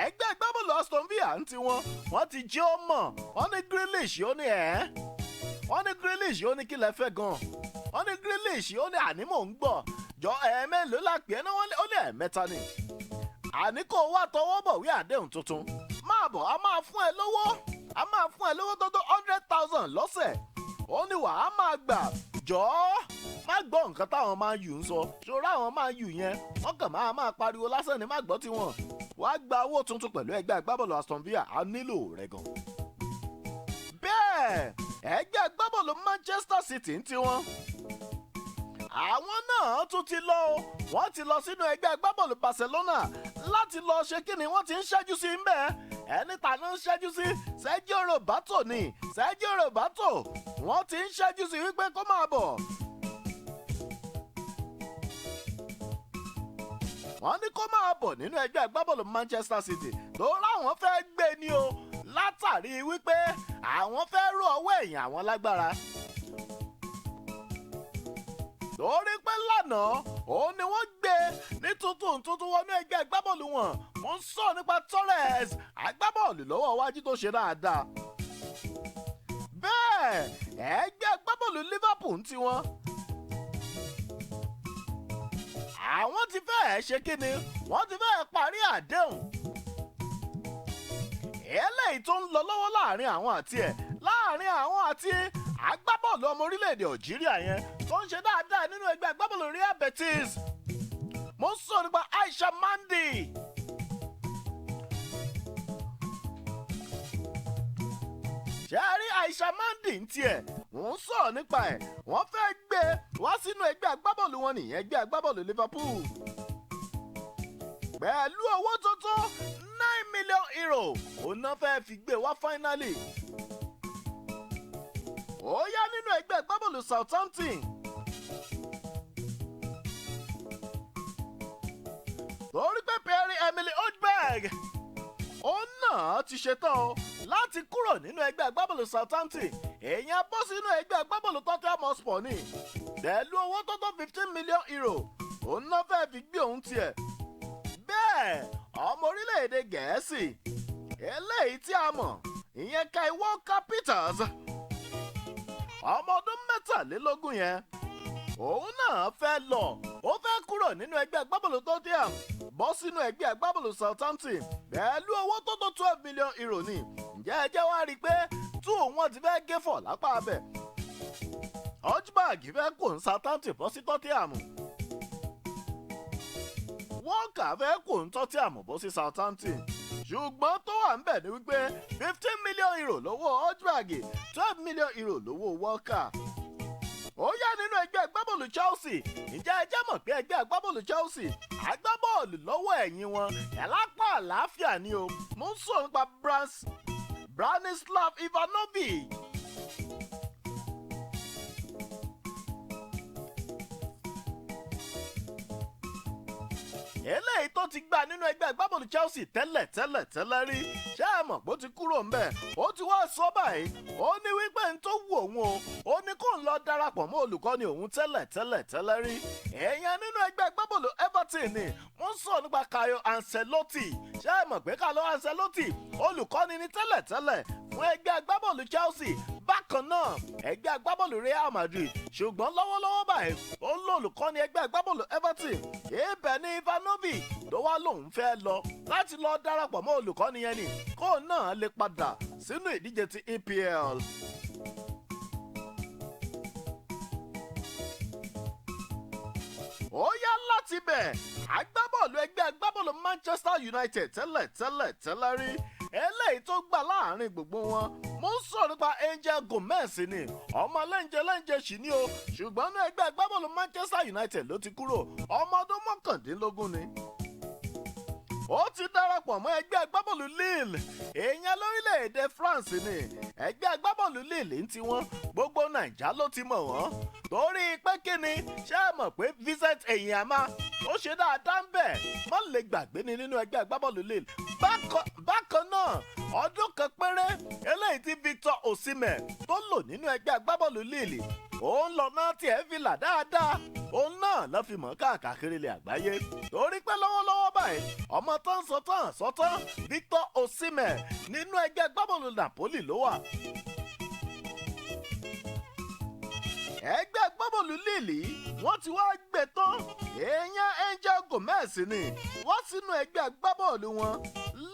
S1: Ẹgbẹ́ agbábọ́ọ̀lù Aston Villa ń tiwọn, wọ́n ti jẹ́ ó mọ̀. Wọ́n ní Grealish, ó ní ẹ̀ wọ́n ní Grealish, ó ní kí lẹ fẹ́ gan? Wọ́n ní Grealish, ó ní àní mò ń gbọ́ jọ, ẹ̀ẹ́mélòó la pè é náà? Wọ́n ní ó ní ẹ̀ẹ̀mẹ́ta ni. Àní kó wá tọwọ́ bọ̀ wí àdéhùn tuntun, máa bọ̀, a máa fún ẹ lówó, a máa fún ẹ lówó tó tó 100,000 lọ́sẹ̀, ó ní wàá máa gbà. Jọ̀ọ́, má gbọ́ nǹkan táwọn Man U ń sọ. Ṣòro àwọn Man U yẹn, wọ́n kàn máa máa pariwo lásán ni. Má gbọ́ tiwọn, wàá gba owó tuntun pẹ̀lú ẹgbẹ́ agbábọ́ọ̀lù Aston Villa, a nílò rẹ̀ gan. Bẹ́ẹ̀, ẹgbẹ́ agbábọ́ọ̀lù Manchester City ń tiwọn, àwọn náà tún ti lọ o. Wọ́n ti lọ sínú ẹgbẹ́ agbábọ́ọ̀lù Barcelona láti lọ ṣe kí ni? Wọ́n ti ń ṣẹ́jú sí ń bẹ́ẹ̀. Ẹni ta ló ń ṣẹ́jú sí? Sergio Roberto ni. Sergio Roberto, wọ́n ti ń ṣẹ́jú sí wípé kó máa bọ̀. Wọ́n ní kó máa bọ̀ nínú ẹgbẹ́ agbábọ́ọ̀lù Manchester City tó ráwọn fẹ́ gbé ni o, látàrí wípé àwọn fẹ́ rú ọwọ́ ẹ̀yìn àwọn lágbára, torí pé lánàá òun ni wọ́n gbé ní tuntun tuntun wọnú ẹgbẹ́ agbábọ́ọ̀lù wọn. Mo ń sọ nípa Torres, agbábọ́ọ̀lù lọ́wọ́ iwájú tó ṣe dáadáa. Bẹ́ẹ̀ ẹgbẹ́ agbábọ́ọ̀lù Liverpool ń tiwọn. Àwọn ti fẹ́ẹ̀ ṣe kíni, wọ́n ti fẹ́ẹ̀ parí àdéhùn eléyìí tó ń lọ lọ́wọ́ láàrin àwọn àti ẹ̀, láàrin àwọn àti agbábọ́ọ̀lù ọmọ orílẹ̀-èdè Algeria yẹn tó ń ṣe dáadáa nínú ẹgbẹ́ agbábọ́ọ̀lù Real Betis. Mo ń sọ̀rọ̀ nípa Aisha Mandi. Ṣé ẹ rí Aisha Mandi ń tiẹ̀, wọ́n ń sọ̀rọ̀ nípa ẹ̀, wọ́n fẹ́ gbé wá sínú ẹgbẹ́ agbábọ́ọ̀lù wọn nìyẹn, ẹgbẹ́ agbábọ́ọ̀lù Liverpool, pẹ̀lú owó tuntun €9 million òun náà fẹ́ fi gbé wá finally. Ó yá, nínú ẹgbẹ́ agbábọ́ọ̀lù Southampton, torí pé Pierre Emily Højbjerg, òun náà ti ṣetán o láti kúrò nínú ẹgbẹ́ agbábọ́ọ̀lù Southampton, èèyàn bọ́ sínú ẹgbẹ́ agbábọ́ọ̀lù Tottenham Hotspur ní pẹ̀lú owó tó tó €15 million, òun náà fẹ́ fi gbé òun tiẹ̀. Bẹ́ẹ̀ ọmọ orílẹ̀-èdè Gẹ̀ẹ́sì eléyìí tí a mọ̀, ìyẹn Kyle Walker Peters, ọmọ ọdún 23 yẹn, òun náà fẹ́ lọ, ó fẹ́ kúrò nínú ẹgbẹ́ agbábọ́ọ̀lù Tottenham bọ́ sínú ẹgbẹ́ agbábọ́ọ̀lù Southampton pẹ̀lú owó tó tó €12 million ní. Ǹjẹ́ ẹ jẹ́ wá rí i pé tú wọn ti fẹ́ gé fọ̀ lápá abẹ? Højbjerg fẹ́ kó ń Southampton bọ́ sí Tottenham, Walker fẹ́ kó ń Tottenham bọ́ sí Southampton, ṣùgbọ́n tó wà ń bẹ̀ ni wípé €15 million lówó Højbjerg, €12 million lówó Walker. Ó yá, nínú ẹgbẹ́ agbábọ́ọ̀lù Chelsea, ǹjẹ́ ẹ jẹ́ mọ̀ pé ẹgbẹ́ agbábọ́ọ̀lù Chelsea, agbábọ́ọ̀lù lọ́wọ́ ẹ̀yìn wọn ẹ̀lápá àlàáfíà ni o, mo ń sọ̀rọ̀ nípa Branislav Ivanovic. Eléyìí tó ti gbà nínú ẹgbẹ́ agbábọ́ọ̀lù Chelsea tẹ́lẹ̀ tẹ́lẹ̀ tẹ́lẹ̀ rí, ṣé ẹ mọ̀ pé ó ti kúrò ńbẹ̀? Ó ti wá sọ báyìí, ó ní wípé n tó wù òun o, ó ní kó ń lọ darapọ̀ mọ́ olùkọ́ni òun tẹ́lẹ̀ tẹ́lẹ̀ tẹ́lẹ̀ rí, èèyàn nínú ẹgbẹ́ agbábọ́ọ̀lù Everton ni. Wọ́n sọ nípa Carlo Ancelotti. Ṣé ẹ mọ̀ pé Carlo Ancelotti, olùkọ́ni ní tẹ́lẹ̀ tẹ́lẹ̀ fún ẹgbẹ́ agbábọ́ọ̀lù Chelsea, bákan náà ẹgbẹ́ agbábọ́ọ̀lù Real Madrid, ṣùgbọ́n lọ́wọ́lọ́wọ́ báyìí ó ń lo olùkọ́ni ẹgbẹ́ agbábọ́ọ̀lù Everton. Ibẹ̀ ni Ivanovic tó wá lòun fẹ́ lọ láti lọ darapọ̀ mọ́ olùkọ́ni yẹn ni, kó náà lè padà sínú ìdíje ti EPL. Ó yá, láti bẹ̀, agbábọ́ọ̀lù ẹgbẹ́ agbábọ́ọ̀lù Manchester United tẹ́lẹ̀ tẹ́lẹ̀ tẹ́lẹ̀ rí, eléyìí tó gbà láàrin gbogbo wọn, mo ń sọ̀rọ̀ nípa Angel Gomes ni. Ọmọ lẹ́ǹjẹ lẹ́ǹjẹ sì ni o, ṣùgbọ́n ní ẹgbẹ́ agbábọ́ọ̀lù Manchester United ló ti kúrò. Ọmọ ọdún 19 ni. Ó ti darapọ̀ mọ́ ẹgbẹ́ agbábọ́ọ̀lù Lille, èèyàn lórílẹ̀‐èdè France ni. Ẹgbẹ́ agbábọ́ọ̀lù Lille ń tiwọn, gbogbo Nàìjà ló ti mọ̀ wọ́n torí pé kíni? Ṣé ẹ mọ̀ pé Vincent Enyeama ó ṣe dáadáa ń bẹ̀, má lè gbàgbé ni nínú ẹgbẹ́ agbábọ́ọ̀lù Lille. Bákan náà, ọdún kan péré eléyìí tí Victor Osimhen tó lò nínú ẹgbẹ́ agbábọ́ọ̀lù Lille, òun lọ náà tiẹ̀ fi là dáadáa, òun náà lọ́ fi mọ̀ káàkiri ilẹ̀ àgbáyé, torí pé lọ́wọ́lọ́wọ́ báyìí, ọmọ tó ń sọ tán sọ tán, Victor Osimhen, nínú ẹgbẹ́ agbábọ́ọ̀lù Napoli ló wà. Ẹgbẹ́ agbábọ́ọ̀lù Lille wọ́n ti wá gbé tán, èèyàn Angel Gomes ni wọ́n sínú ẹgbẹ́ agbábọ́ọ̀lù wọn,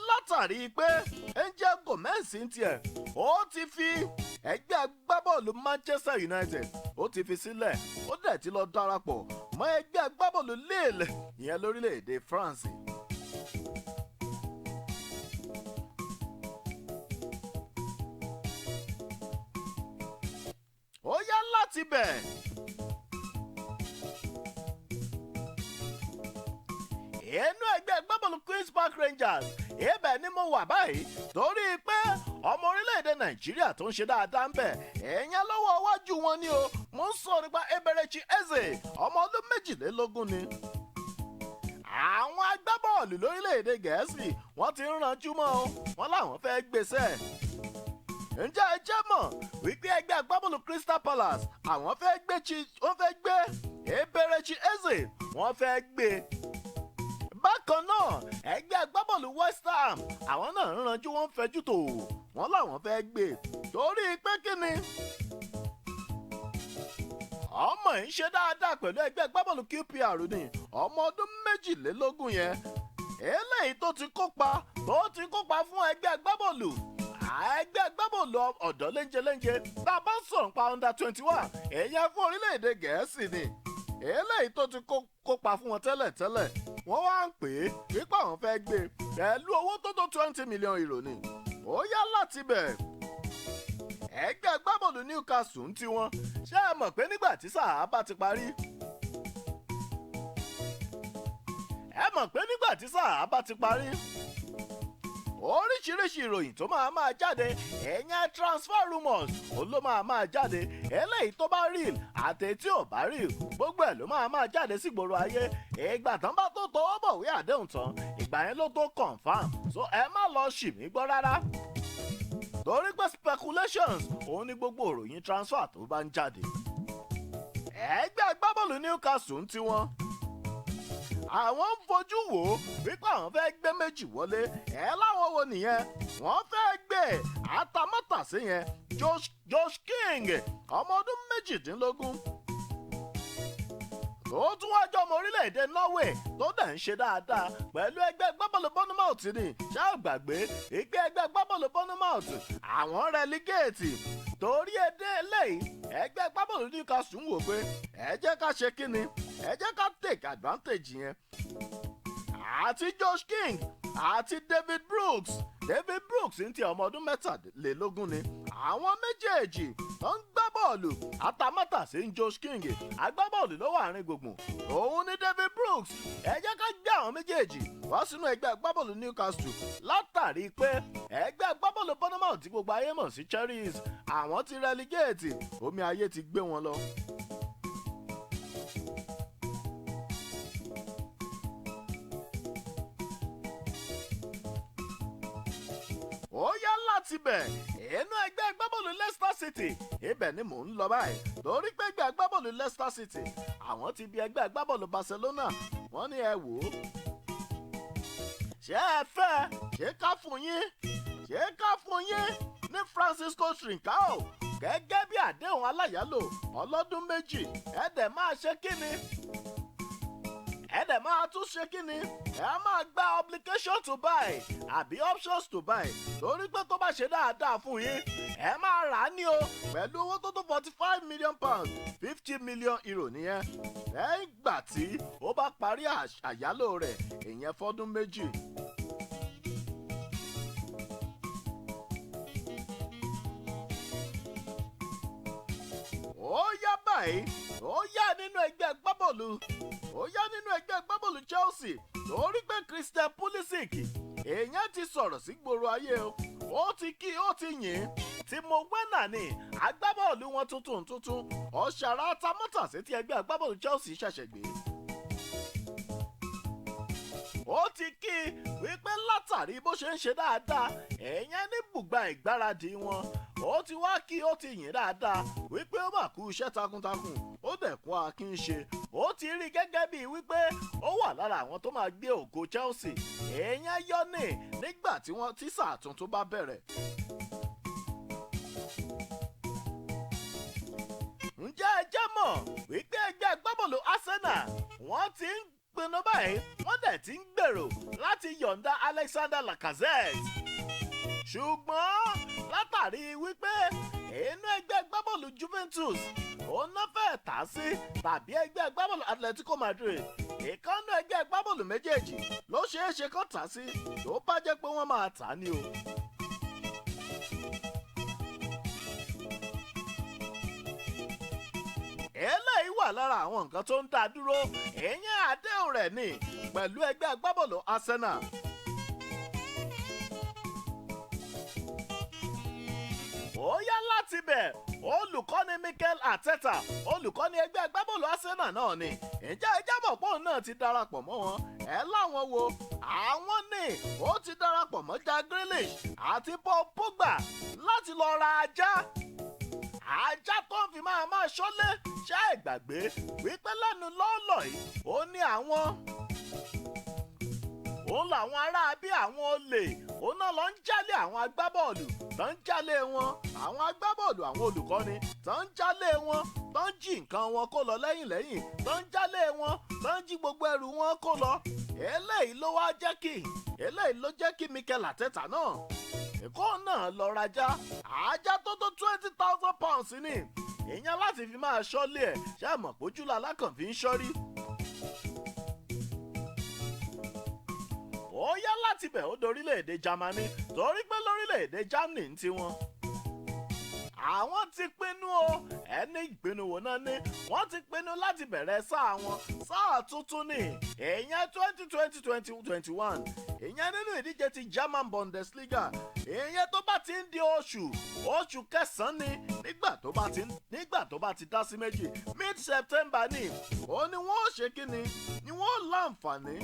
S1: látàrí pé Angel Gomes ń tiẹ̀, ó ti fi ẹgbẹ́ agbábọ́ọ̀lù Manchester United, ó ti fi sílẹ̀, ó dẹ̀ ti lọ darapọ̀ mọ́ ẹgbẹ́ agbábọ́ọ̀lù Lille ìyẹn lórílẹ̀‐èdè France. Ó yá, láti bẹ̀, inú ẹgbẹ́ agbábọ́ọ̀lù Queens Park Rangers, ibẹ̀ ni mo wà báyìí, torí pé ọmọ orílẹ̀-èdè Nàìjíríà tó ń ṣe dáadáa ń bẹ̀, èèyàn lọ́wọ́ iwájú wọn ni o. Mo ń sọ nípa Eberechi Eze, ọmọ ọdún 22 ni. Àwọn agbábọ́ọ̀lù lórílẹ̀-èdè Gẹ̀ẹ́sì wọ́n ti ń ranjú mọ́ o, wọ́n láwọn fẹ́ gbèsè. Ǹjẹ́ ẹ jẹ́ mọ̀ wípé ẹgbẹ́ agbábọ́ọ̀lù Crystal Palace, àwọn fẹ́ gbé chi, wọ́n fẹ́ gbé Eberechi Eze, wọ́n fẹ́ gbé. Bákan náà, ẹgbẹ́ agbábọ́ọ̀lù West Ham, àwọn náà ń ranjú, wọ́n ń fẹjú tò. Wọ́n làwọn fẹ́ gbé torí pé kí ni, ọmọ yìí ń ṣe dáadáa pẹ̀lú ẹgbẹ́ agbábọ́ọ̀lù QPR ní ọmọ ọdún 22 yẹn, eléyìí tó ti kópa fún ẹgbẹ́ agbábọ́ọ̀lù ọ̀dọ́ léńjeléńje, tá a bá ń sọ̀rọ̀ pa under 21, èèyàn fún orílẹ̀-èdè Gẹ̀ẹ́sì ni, eléyìí tó ti kópa fún wọn tẹ́lẹ̀tẹ́lẹ̀. Wọ́n wá ń pè é wípé àwọn fẹ́ gbé pẹ̀lú owó tó tó €20 million ni. Ó yá, láti bẹ̀, ẹgbẹ́ agbábọ́ọ̀lù Newcastle ń tiwọn. Ṣé ẹ mọ̀ pé nígbà tí sáà bá ti parí, ẹ mọ̀ pé nígbà tí sáà bá ti parí, oríṣiríṣi ìròyìn tó máa máa jáde, ẹ̀yẹn transfer rumours, òun ló máa máa jáde. Eléyìí tó bá real àti tí ò bá real, gbogbo ẹ̀ ló máa máa jáde sígboro ayé. Ìgbà tán bá tó tọwọ́ bọ̀wé àdéhùn tán, ìgbà yẹn ló tó confirm. So ẹ má lọ ṣì mí gbọ́ rárá, torí pé speculations òun ni gbogbo ìròyìn transfer tó bá ń jáde. Ẹgbẹ́ agbábọ́ọ̀lù Newcastle ń tiwọn, àwọn ń fojú wò ó wípé àwọn fẹ́ gbé méjì wọlé. Ẹ láwọn wo nìyẹn? Wọ́n fẹ́ gbé àtàmọ́tàsí yẹn, Josh King, ọmọ ọdún 18 tó tún wájú, ọmọ orílẹ̀-èdè Norway tó dẹ̀ ń ṣe dáadáa pẹ̀lú ẹgbẹ́ gbábọ́ọ̀lù Bournemouth ni. Ṣá ò gbàgbé ìgbé ẹgbẹ́ gbábọ́ọ̀lù Bournemouth, àwọn relegate. Torí èdè eléyìí, ẹgbẹ́ gbábọ́ọ̀lù Newcastle ń wò pé ẹ jẹ́ ká ṣe kíni, ẹ jẹ́ ká take advantage yẹn, àti Josh King àti David Brooks. David Brooks ń ti ọmọ ọdún 23 ni. Àwọn méjèèjì tó ń gbá bọ́ọ̀lù àtàmátàsé ń Josh King, agbábọ́ọ̀lù ló wà àárín gbùngbùn òun ní David Brooks. Ẹ jẹ́ ká gbé àwọn méjèèjì wá sínú ẹgbẹ́ agbábọ́ọ̀lù Newcastle, látàrí pé ẹgbẹ́ agbábọ́ọ̀lù Bournemouth tí gbogbo ayé mọ̀ sí Cherries, àwọn ti relegate, omi ayé ti gbé wọn lọ. Ó yá, láti bẹ̀, inú ẹgbẹ́ agbábọ́ọ̀lù Leicester City, ibẹ̀ ni mò ń lọ báyìí, torí pé ẹgbẹ́ agbábọ́ọ̀lù Leicester City, àwọn ti bi ẹgbẹ́ agbábọ́ọ̀lù Barcelona. Wọ́n ní ẹ wò ó, ṣé ẹ fẹ́, ṣé ká fún yín ní Francisco Trincao gẹ́gẹ́ bí àdéhùn aláyàlò ọlọ́dún 2? Ẹ dẹ̀ máa ṣe kíni, ẹ dẹ̀ máa tún ṣe kíni, ẹ máa gba obligation to buy àbí options to buy, torí pé tó bá ṣe dáadáa fún yín, ẹ máa rà á ní o pẹ̀lú owó tó tó £45 million, €50 million nìyẹn, lẹ́yìn ìgbà tí ó bá parí àyálò rẹ̀, ìyẹn fọ́dún 2. Ó yá báyìí, ó yá nínú ẹgbẹ́ agbábọ́ọ̀lù Chelsea, torí pé Christian Pulisic, èèyàn ti sọ̀rọ̀ sí gbòòrò ayé o. Ó ti kí, ó ti yìn Timo Werner ní agbábọ́ọ̀lù wọn tuntun tuntun, ọ̀ṣàrà atamátàsé tí ẹgbẹ́ agbábọ́ọ̀lù Chelsea ṣẹ̀ṣẹ̀ gbé. Ó ti kí wípé látàrí bó ṣe ń ṣe dáadáa, èèyàn ní bùgbà ìgbáradì wọn, ó ti wá kí, ó ti yìn dáadáa wípé ó mà kú iṣẹ́ takuntakun, ó dẹ̀ kún akin ṣe. Ó ti rí gẹ́gẹ́ bíi wípé ó wà lára àwọn tó máa gbé ògo Chelsea, èèyàn yọ ní nígbà tí wọ́n tí sáà tuntun bá bẹ̀rẹ̀. Ǹjẹ́ ẹ jẹ́ mọ̀ wípé ẹgbẹ́ agbábọ́ọ̀lù Arsenal, wọ́n ti ń pinnu báyìí, wọ́n dẹ̀ ti ń gbèrò láti yọ̀ǹda Alexander Lacazette? Ṣùgbọ́n látàrí wípé inú ẹgbẹ́ agbábọ́ọ̀lù Juventus òun náà fẹ́ẹ̀ tà sí, tàbí ẹgbẹ́ agbábọ́ọ̀lù Atletico Madrid, ìkànnì ẹgbẹ́ agbábọ́ọ̀lù méjèèjì ló ṣeé ṣe kó tà sí, tó bá jẹ́ pé wọ́n máa tà á ní o. Eléyìí wà lára àwọn nǹkan tó ń dá dúró, ìyẹn àdéhùn rẹ̀ ní pẹ̀lú ẹgbẹ́ agbábọ́ọ̀lù Arsenal. Ó yá, láti bẹ̀, olùkọ́ni Mikel Arteta, olùkọ́ni ẹgbẹ́ agbábọ́ọ̀lù Arsenal náà ni, ǹjẹ́ ẹ jábọ̀ pé òun náà ti darapọ̀ mọ́ wọn? Ẹ láwọn wo? Àwọn ní ó ti darapọ̀ mọ́ Jack Grealish àti Paul Pogba láti lọ ra ajá, ajá tó ń fi máa máa ṣọ́lé. Ṣé ẹ gbàgbé wípé lẹ́nu lọ́ọ́lọ́ yìí, ó ní àwọn Òun làwọn ará bí àwọn olè òun náà lọ ń jálé àwọn agbábọ́ọ̀lù tó ń jálé wọn, àwọn agbábọ́ọ̀lù, àwọn olùkọ́ni tó ń jálé wọn, tó ń jí nǹkan wọn kó lọ lẹ́yìn lẹ́yìn, tó ń jálé wọn, tó ń jí gbogbo ẹrù wọn kó lọ. Eléyìí ló jẹ́ kí Mikel Arteta náà, èkó náà lọ rajá ajá tó tó £20,000 ní ìyẹn láti fi máa ṣọ́lé ẹ̀. Ṣé àmọ̀ pójú lalákàn fi ń ṣọ́rí. Ó yá, láti bẹ̀ ó dorílẹ̀-èdè Germany, torí pé lórílẹ̀-èdè Germany ń tiwọn. Àwọn ti pinnu o. Ẹni ìpinnu wo náà ní? Wọ́n ti pinnu láti bẹ̀rẹ̀ sáà wọn, sáà tuntun ní ìyẹn 2020-2021, ìyẹn nínú ìdíje ti German Bundesliga, ìyẹn tó bá ti ń di oṣù kẹsàn-án ni, nígbà tó bá ti dá sí méjì, mid September ni ó ní wọ́n ó ṣe kí ni ni wọ́n ó láǹfààní.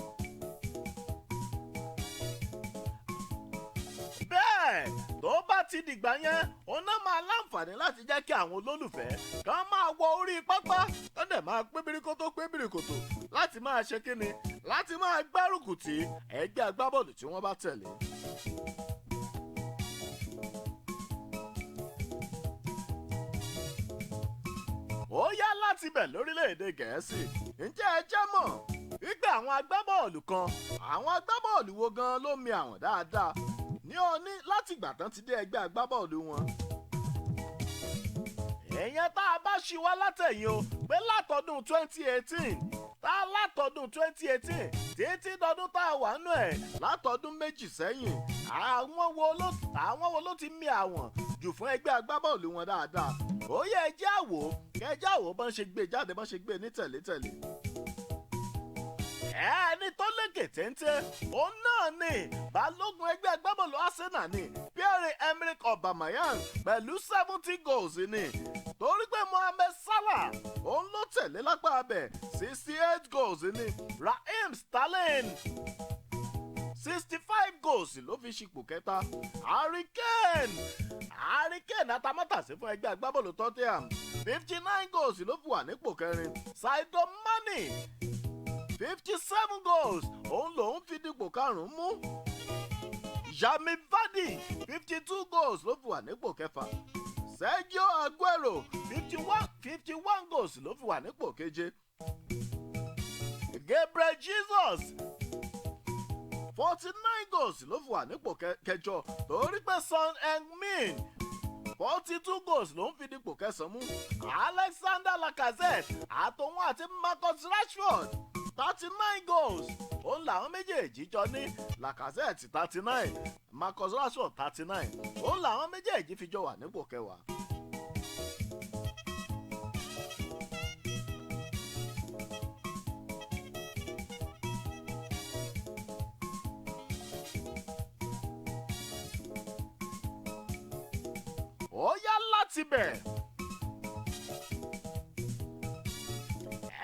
S1: Bẹ́ẹ̀ tó bá ti dìgbà yẹn, òun náà máa láǹfààní láti jẹ́ kí àwọn olólùfẹ́ kàn máa wọ orí pápá, kán dẹ̀ máa pé bíríkótó pé bíríkótó láti máa ṣe kíni, láti máa gbárùkù tí ẹgbẹ́ agbábọ́ọ̀lù tí wọ́n bá tẹ̀lé. Ó yá, láti bẹ̀ lórílẹ̀‐èdè Gẹ̀ẹ́sì, ǹjẹ́ ẹ jẹ́ mọ̀ wípé àwọn agbábọ́ọ̀lù kan, àwọn agbábọ́ọ̀lù wo gan ló mi àwọn dáadáa ní òní láti ìgbà tán ti dé ẹgbẹ́ agbábọ́ọ̀lù wọn? Èèyàn tá a bá ṣí wá látẹ̀yìn o, pé látọdún 2018, tá a látọdún 2018 títí dọdún tá a wà nù ẹ̀, látọdún 2 sẹ́yìn, àwọn wo ló ti mì àwọn jù fún ẹgbẹ́ agbábọ́ọ̀lù wọn dáadáa? Ó yẹ ẹjẹ́ àwò kẹjẹ́ àwò bọ́n ṣe gbé jáde, bọ́n ṣe gbé ní tẹ̀lé-tẹ̀lé. Ẹni tó lékè téńté òun náà ni balógun ẹgbẹ́ agbábọ́ọ̀lù Arsenal ni Pierre-Emerick Aubameyang pẹ̀lú 70 goals ni, torí pé Mohamed Salah òun ló tẹ̀lé lápá abẹ, 68 goals ni. Raheem Sterling, 65 goals ló fi ṣipò kẹta. Harry Kane atamátàsé fún ẹgbẹ́ agbábọ́ọ̀lù Tottenham, 59 goals ló fi wà nípò kẹrin. Sadio Mane, 57 goals, òun lòun fi dípò karùn-ún mú. Jamie Vardy, 52 goals ló fi wà nípò kẹfà. Sergio Aguero, 51 goals ló fi wà nípò keje. Gabriel Jesus, 49 goals ló fi wà nípò kẹjọ, torí pé Son Heung-min, 42 goals ló ń fi dípò kẹsàn-án mú. Alexander Lacazette àtòun àti Marcus Rashford, 39 goals òun làwọn méjèèjì jọ ní. Lacazette 39, Marcus Rashford 39, òun làwọn méjèèjì fi jọ wà nípò kẹwàá. Ó yá, láti bẹ̀,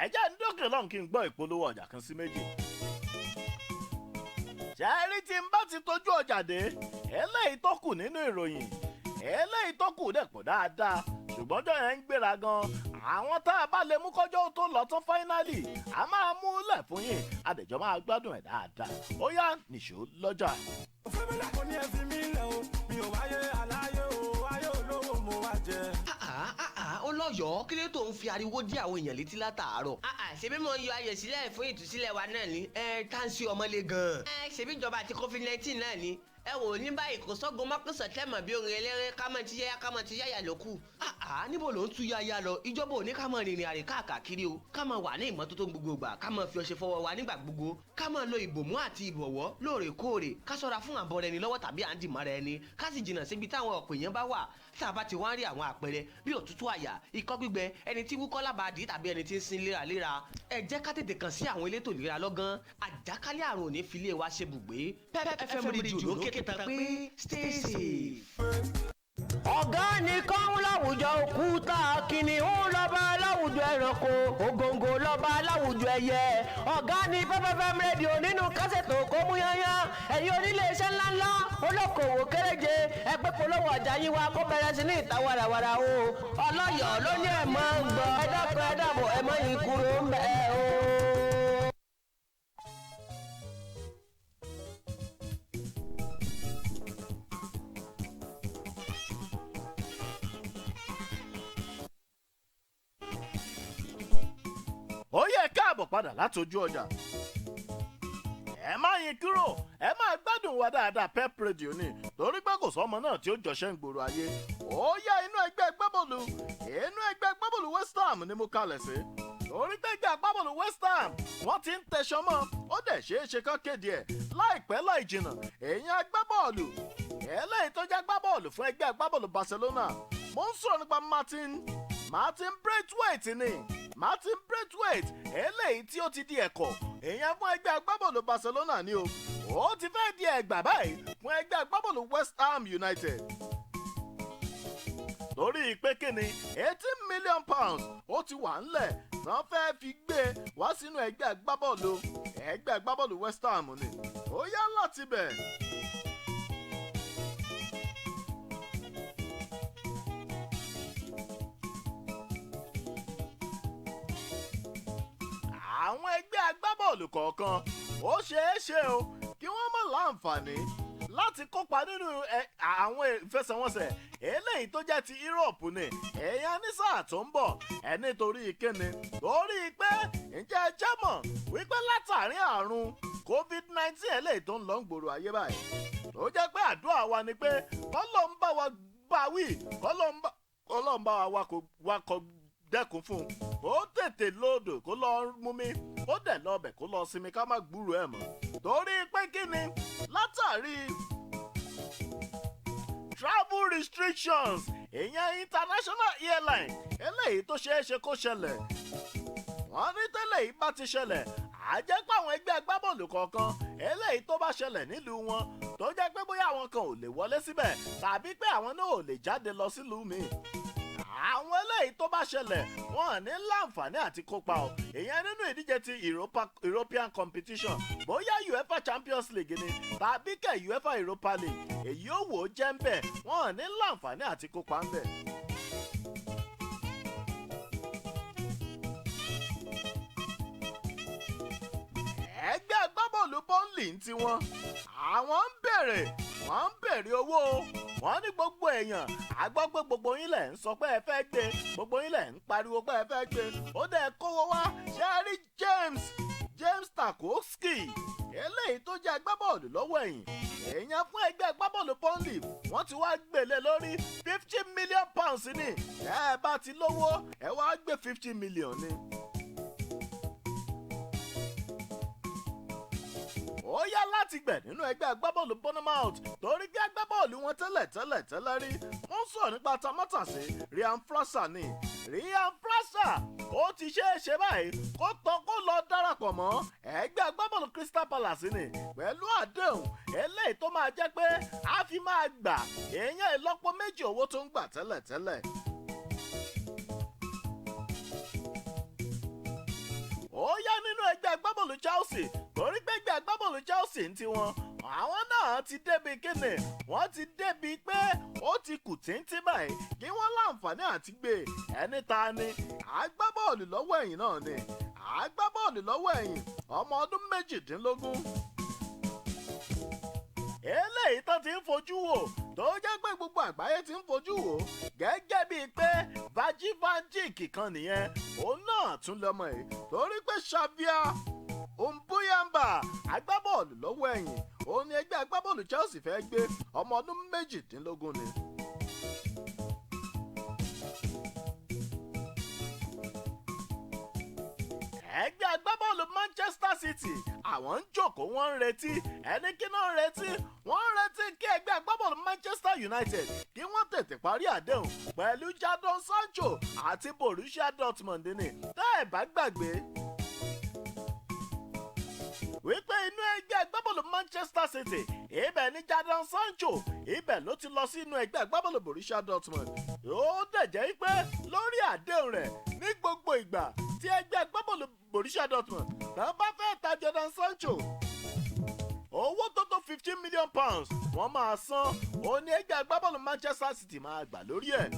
S1: ẹ jẹ́ ń dókè lọ́hùn kí n gbọ́ ìpolówó ọjà kan sí méjì. Ṣẹ́ẹ́rí, tí n bá ti tójú ọjà dé, eléyìí tó kù nínú ìròyìn, eléyìí tó kù dẹ̀ pọ̀ dáadáa, ṣùgbọ́n ọjọ́ yẹn ń gbéra gan. Àwọn tá a bá lè mú kọjọ́ tó lọ tán, finally a máa mú lẹ̀ fún yín, àdẹ̀jọ́ máa gbádùn ẹ̀ dáadáa. Ó yá, nìṣó lọ́jà.
S2: Mo ní ẹ fi mí lẹ̀ o, mi ò wáyé aláyé o, ayé olówó mo wá jẹ.
S3: Ó lọ́yọ̀ọ́, kí ló tó ń fi ariwo dí àwọn èèyàn létí látàárọ̀?
S4: Ṣebí mo ń yọ ayọ̀ sílẹ̀ fún ìtúsílẹ̀ wa náà ni.
S3: Ẹ tá ń sí ọmọlé gan-an.
S4: Ẹ ṣebí ìjọba àti COVID-19 náà ni. Ẹ wò ó, ní báyìí kò sọ́gun mọ́kànsán tẹ́mọ̀ bí orin eléré, kámọ́ ti yáyá, kámọ́ ti yáyà ló kù.
S3: Níbo ló ń tú yáyá lọ? Ìjọba ò ní ká máa rìnrìn àrè káàkiri o, ká máa wà ní ìmọ́tótó gbogbo ìgbà, ká máa fi ọṣẹ fọwọ́ wa nígbà gbogbo, ká máa lo ìbòmú àti ìbọ̀wọ́ lóòrèkóòrè, ká ṣọ́ra fún àbọ̀rẹ̀ ẹni lọ́wọ́ tàbí à ń dìmọ́ra ẹni, ká sì jìnnà síbi táwọn ọ̀pọ̀ èèyàn bá wà. Tá a bá ti wá ń rí àwọn àpẹẹrẹ bí òtútù àyà, ikọ́ gbígbẹ, ẹni tí wúkọ́ lábàádì tàbí ẹni tí ń sin léraléra, ẹ jẹ́ ká tètè kàn sí àwọn elétò ìlera lọ́gán. Àjàkálẹ̀ àrùn ò ní fi ilé wa ṣe bùgbé. Pep FM rédíò ló ké tán pé stay safe.
S5: Ọ̀gá nìkan ń láwùjọ òkúta, kìnìún lọ́ba láwùjọ ẹranko, ògòǹgò lọ́ba láwùjọ ẹyẹ. Ọ̀gá ni fẹ́fẹ́fẹ́ rédíò nínú kásẹ̀tò kó mú yányán. Ẹ̀yin onílé iṣẹ́ ńláńlá, olókoòwò kéréje, ẹgbẹ́ polówó ọjà yín wa kó bẹ̀rẹ̀ sí ní ìta warawara o. Ọlọ́yọ̀ọ́ ló ní ẹ̀ máa ń gbọ́. Ẹ dákun, ẹ dàbọ̀, ẹ mọ́ yín kúrò ń bẹ̀ o.
S1: Káàbọ̀ padà látọjú ọjà. Ẹ má yín kúrò, ẹ máa gbádùn wa dáadáa. Pep Radio ni, torí pé kò sọmọ náà tí ó jọṣẹ́ ń gbòòrò ayé. Ó yá, inú ẹgbẹ́ gbábọ́ọ̀lù West Ham ni mo kalẹ̀ sí, torí pé ẹgbẹ́ agbábọ́ọ̀lù West Ham, wọ́n ti ń tẹ̀sán mọ́. Ó dẹ̀ ṣeé ṣe kán kéde ẹ̀ láìpẹ́ láì jìnnà. Èèyàn agbábọ́ọ̀lù eléyìí tó jẹ́ agbábọ́ọ̀lù fún ẹgbẹ́ agbábọ́ọ̀lù Barcelona, mo ń sọ̀rọ̀ nípa Martin Braithwaite ni. Martin Braithwaite eléyìí tí ó ti di ẹ̀kọ́ èèyàn fún ẹgbẹ́ agbábọ́ọ̀lù Barcelona ni o, ó ti fẹ́ di ẹ̀gbà báyìí fún ẹgbẹ́ agbábọ́ọ̀lù West Ham United, lórí pé kíni, £18 million ó ti wà ńlẹ̀ tán fẹ́ fi gbé wá sínú ẹgbẹ́ agbábọ́ọ̀lù West Ham ni. Ó yá, láti bẹ̀. Àwọn ẹgbẹ́ agbábọ́ọ̀lù kọ̀ọ̀kan, ó ṣeé ṣe o kí wọ́n má láǹfààní láti kópa nínú àwọn ìfẹsẹ̀wọnsẹ̀ eléyìí tó jẹ́ ti Europe ni, èèyàn ní sáà tó ń bọ̀ ẹ. Nítorí kíni? Torí pé, ǹjẹ́ ẹ jẹ́ mọ̀ wípé látàrí àrùn COVID-19 eléyìí tó ń lọ ń gbòòrò ayé báyìí, tó jẹ́ pé àdúrà wa ni pé kọ́lọ́ ń bá wa bá wí, kọ́lọ́ ń bá wa wakọ̀ dẹ́kun fún un, kó tètè lódò kó lọ mú mi, kó dẹ̀ lọ bẹ̀ kó lọ sinmi, ká má gbúrò ẹ̀ mọ́. Torí pé kíni? Látàrí travel restrictions, ìyẹn international airline eléyìí tó ṣeé ṣe kó ṣẹlẹ̀, wọ́n ní tẹ́lẹ̀ yìí bá ti ṣẹlẹ̀, á jẹ́ pé àwọn ẹgbẹ́ agbábọ́ọ̀lù kọ̀ọ̀kan eléyìí tó bá ṣẹlẹ̀ nílùú wọn, tó jẹ́ pé bóyá àwọn kan ò lè wọlé síbẹ̀ tàbí pé àwọn náà ò lè jáde lọ sílùú míì, àwọn eléyìí tó bá ṣẹlẹ̀, wọn ò ní láǹfààní àti kópa o, ìyẹn nínú ìdíje ti European competition, bóyá UEFA Champions League ni tàbí kẹ̀ UEFA Europa League, èyí ò wò ó jẹ́ ń bẹ̀, wọn ò ní láǹfààní àti kópa ń bẹ̀. Ẹgbẹ́ agbábọ́ọ̀lù Burnley ń tiwọn, àwọn ń bèrè, wọ́n ń bèrè owó. Wọ́n ní gbogbo èèyàn àgbọ́ pé gbogbo yín lẹ̀ ń sọ pé ẹ fẹ́ gbé, gbogbo yín lẹ̀ ń pariwo pé ẹ fẹ́ gbé, ó dẹ̀ kówó wá. Ṣe é rí James Tarkowski eléyìí tó jẹ́ agbábọ́ọ̀lù lọ́wọ́ ẹ̀yìn, èèyàn fún ẹgbẹ́ agbábọ́ọ̀lù Burnley, wọ́n ti wá gbélé lórí £50 million ní. Ẹ bá ti lówó, ẹ wá gbé 50 million ni. Ó yá, láti gbẹ̀ nínú ẹgbẹ́ agbábọ́ọ̀lù Bournemouth, torí bí agbábọ́ọ̀lù wọn tẹ́lẹ̀ tẹ́lẹ̀ tẹ́lẹ̀ rí, wọ́n sọ̀rọ̀ nípa tamátàsé Ryan Fraser ni. Ryan Fraser, ó ti ṣeé ṣe báyìí kó tán kó lọ darapọ̀ mọ́ ẹgbẹ́ agbábọ́ọ̀lù Crystal Palace ni, pẹ̀lú àdéhùn eléyìí tó máa jẹ́ pé a fi máa gbà èèyàn ìlọ́po méjì owó tó ń gbà tẹ́lẹ̀ tẹ́lẹ̀. Ó yá, nínú ẹgbẹ́ agbábọ́ọ̀lù Chelsea, torí pé ẹgbẹ́ agbábọ́ọ̀lù Chelsea ń tiwọn, àwọn náà ti débi kíni, wọ́n ti débi pé ó ti kù tíntín báyìí kí wọ́n láǹfààní àti gbé ẹni ta ni, agbábọ́ọ̀lù lọ́wọ́ ẹ̀yìn náà ni, agbábọ́ọ̀lù lọ́wọ́ ẹ̀yìn ọmọ ọdún 18 eléyìí tó ti ń fojú wò, tó jẹ́ pé gbogbo àgbáyé ti ń fojú wò gẹ́gẹ́ bíi pé Virgil van Dijk kan nìyẹn, òun náà tún lọ́mọ yìí, torí pé Xavier Mbuyamba, agbábọ́ọ̀lù lọ́wọ́ ẹ̀yìn, òun ni ẹgbẹ́ agbábọ́ọ̀lù Chelsea fẹ́ gbé, ọmọ ọdún 18 ni. Ẹgbẹ́ agbábọ́ọ̀lù Manchester City, àwọn ń jókòó, wọ́n ń retí ẹni. Kí náà ń retí? Wọ́n ń retí kí ẹgbẹ́ agbábọ́ọ̀lù Manchester United kí wọ́n tètè parí àdéhùn pẹ̀lú Jadon Sancho àti Borussia Dortmund ni. Tẹ́ ẹ̀ bá gbàgbé wípé inú ẹgbẹ́ agbábọ́ọ̀lù Manchester City, ibẹ̀ ni Jadon Sancho, ibẹ̀ ló ti lọ sí inú ẹgbẹ́ agbábọ́ọ̀lù Borussia Dortmund. Ó dẹ̀ jẹ́ pé lórí àdéhùn rẹ̀, ní gbogbo ìgbà tí ẹgbẹ́ agbábọ́ọ̀lù Borussia Dortmund tán bá fẹ́ ta Jadon Sancho, owó tó tó £15 million wọ́n máa san, ó ní ẹgbẹ́ agbábọ́ọ̀lù Manchester City máa gbà lórí ẹ̀.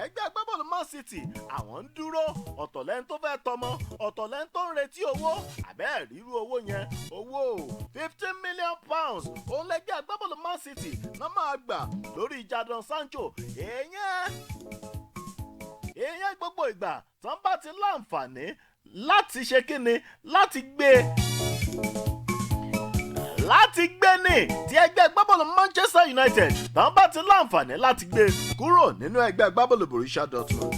S1: Ẹgbẹ́ agbábọ́ọ̀lù Man City, àwọn ń dúró. Ọ̀tọ̀ lẹ́ni tó fẹ́ tọmọ, ọ̀tọ̀ lẹ́ni tó ń retí owó. Àbẹ́ẹ̀ ríru owó yẹn, owó £15 million òun lẹ́gbẹ́ agbábọ́ọ̀lù Man City náà máa gbà lórí Jadon Sancho. Èèyàn gbogbo ìgbà tán bá ti láǹfààní. Láti ṣe kíni? Láti gbé, láti gbé ní tí ẹgbẹ́ agbábọ́ọ̀lù Manchester United tán bá ti láǹfààní láti gbé kúrò nínú ẹgbẹ́ agbábọ́ọ̀lù Borussia Dortmund.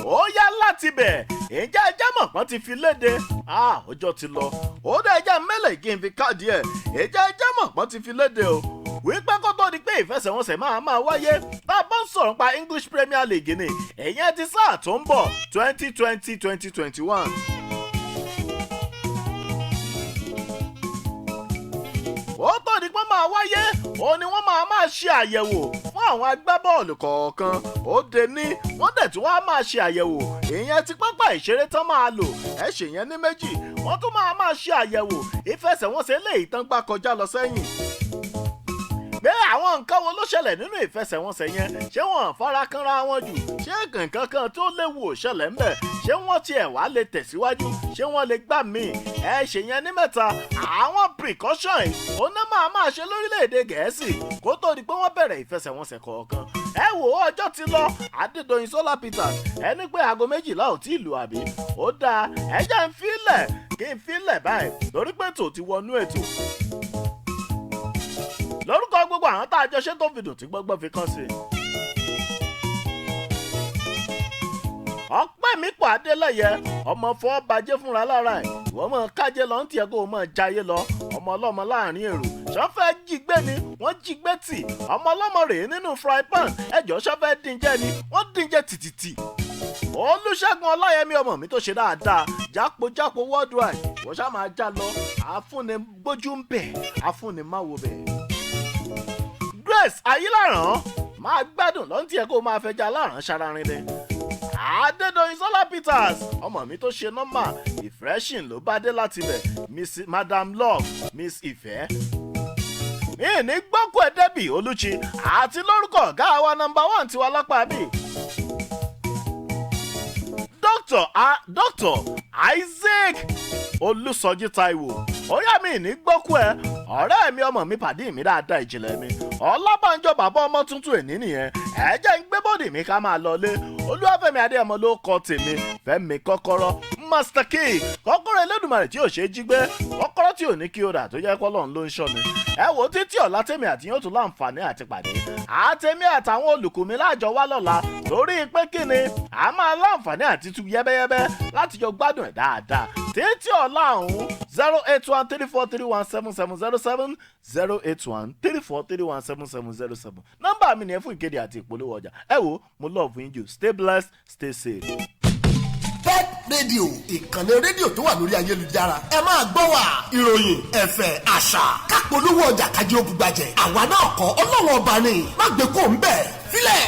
S1: Ó yá, láti bẹ̀, ǹjẹ́ ẹjẹ́ mọ̀ pọ́n ti fi léde? Ọjọ́ ti lọ. Ó dá ẹjẹ́ mẹ́lẹ̀ kí n fi káàdì ẹ̀. Ǹjẹ́ ẹjẹ́ mọ̀ pọ́n ti fi léde o wípé kó tó di pé ìfẹsẹ̀wọnsẹ̀ máa wáyé, tá a bá ń sọ̀rọ̀ pa English Premier League ni, ìyẹn ti sáà tó ń bọ̀, 2020-2021. Ó tó di pé máa wáyé, ó ní wọ́n máa ṣe àyẹ̀wò fún àwọn agbábọ́ọ̀lù kọ̀ọ̀kan. Ó dé ní wọ́n dẹ̀ tún wá máa ṣe àyẹ̀wò ìyẹn ti pápá ìṣeré tán máa lò. Ẹ̀ ṣèyẹn ní méjì. Wọ́n tún máa ṣe àyẹ̀wò ìfẹsẹ̀wọnsẹ̀ eléyìí tán gbá kọjá lọ sẹ́yìn, pé àwọn nǹkan wo ló ṣẹlẹ̀ nínú ìfẹsẹ̀wọnsẹ̀ yẹn? Ṣé wọ́n fara kanra wọn jù? Ṣé nǹkan kan tó léwu ò ṣẹlẹ̀ ńbẹ̀? Ṣé wọ́n tiẹ̀ wá lè tẹ̀síwájú? Ṣé wọ́n lè gbà míì? Ẹ ṣe yẹn ní mẹ́ta. Àwọn precaution yìí òun náà máa ṣe lórílẹ̀‐èdè Gẹ̀ẹ́sì kó tó di pé wọ́n bẹ̀rẹ̀ ìfẹsẹ̀wọnsẹ̀ kọ̀ọ̀kan. Ẹ wò ó, ọjọ́ ti lọ. Adédọ̀yìn Solar Peters, ẹni pé aago 12 ò tí ì lù, àbí? Ó dáa, ẹ jẹ́ ń filẹ̀, kí n filẹ̀ báyìí torí pé ètò ti wọnú ètò. Lórúkọ gbogbo àwọn tá a jọ ṣe tó fi dùn tí gbọ́ngbọ́n fi kàn sí i. Ọpẹ́ mi pọ̀. Adélẹ́yẹ ọmọ fọ́ bàjẹ́ fúnra lára ẹ̀. Ìwọ mọ̀ kájẹ́ lọ ń tiẹ̀, kó o mọ̀ jayé lọ. Ọmọ ọlọ́mọ láàrin èrò, ṣọ́fẹ́ jí gbé ni wọ́n jí gbé tì. Ọmọ ọlọ́mọ rèé nínú fry pan. Ẹjọ́, ṣọ́fẹ́ dín jẹ́ ni wọ́n dín jẹ́ tìtìtì. Olùṣègùn Ọláyẹmí, ọmọ mi tó ṣe dáadáa, jápojápo worldwide, wọ́n ṣá máa já lọ. Àfúnni gbójú ń bẹ̀, àfúnni má wo bẹ̀. Grace Ayílàrán, máa gbádùn lọ́ntì ẹ̀, kó o máa fẹja aláràn ṣararin ni. Adédọ̀yìn Sọlá Peters, ọmọ mi tó ṣe nọ́mà refreshing ló bá dé láti bẹ̀. Miss Madam Love, Miss Ìfẹ́ mi ní gbọ́kú ẹ̀, Dẹ́bì Olùchí, àti lórúkọ ọ̀gá wa number one tiwa lápá bíi Dr. Dr. Isaac Olùsọjí Taiwo. Óyá, mi ní gbọ́kú ẹ, ọ̀rẹ́ mi, ọmọ mi, pàdé mi dáadáa, ìjìnlẹ̀ mi, Ọlábànjọ, bàbá ọmọ tuntun èní nìyẹn. Ẹ jẹ́ ń gbé body mi ká máa lọlé. Olúwàfẹ́mi Adéyẹmọ ló kọ tèmi, Fẹ́mi Kọ́kọ́rọ́, Master Key, kọ́kọ́rọ́ Elédùmarè tí ò ṣe é jí gbé, kọ́kọ́rọ́ tí ò ní kí o rà, tó jẹ́ kọ́lọ́run ló ń ṣọ́ mi. Ẹ wò ó, títí ọ̀la tèmi àti yóò tún láǹfààní àti pàdé, àtẹ̀mí àtàwọn olùkọ́ mi láàjọ wá lọ́la, torí pé kí ni, a máa láǹfààní àti tú yẹ́bẹ́yẹ́bẹ́ láti jọ gbádùn ẹ̀ dáadáa. Títí ọ̀la ọ̀hún, 08134317707, 08134317707, nọ́mbà mi nìyẹn fún ìkéde àti ìpolówó ọjà. Ẹ wo, mo love yín jù. Stay blessed, stay safe.
S8: Pep Radio, ìkànnì rédíò tó wà lórí ayélujára. Ẹ máa gbọ́ wa, ìròyìn, ẹ̀fẹ̀, àṣà, kápolówó ọjà, kájí ó bugbàjẹ́. Àwa náà kọ́, ọlọ́wọ́n ọba ni. Má gbé kó ń bẹ̀ fílẹ̀.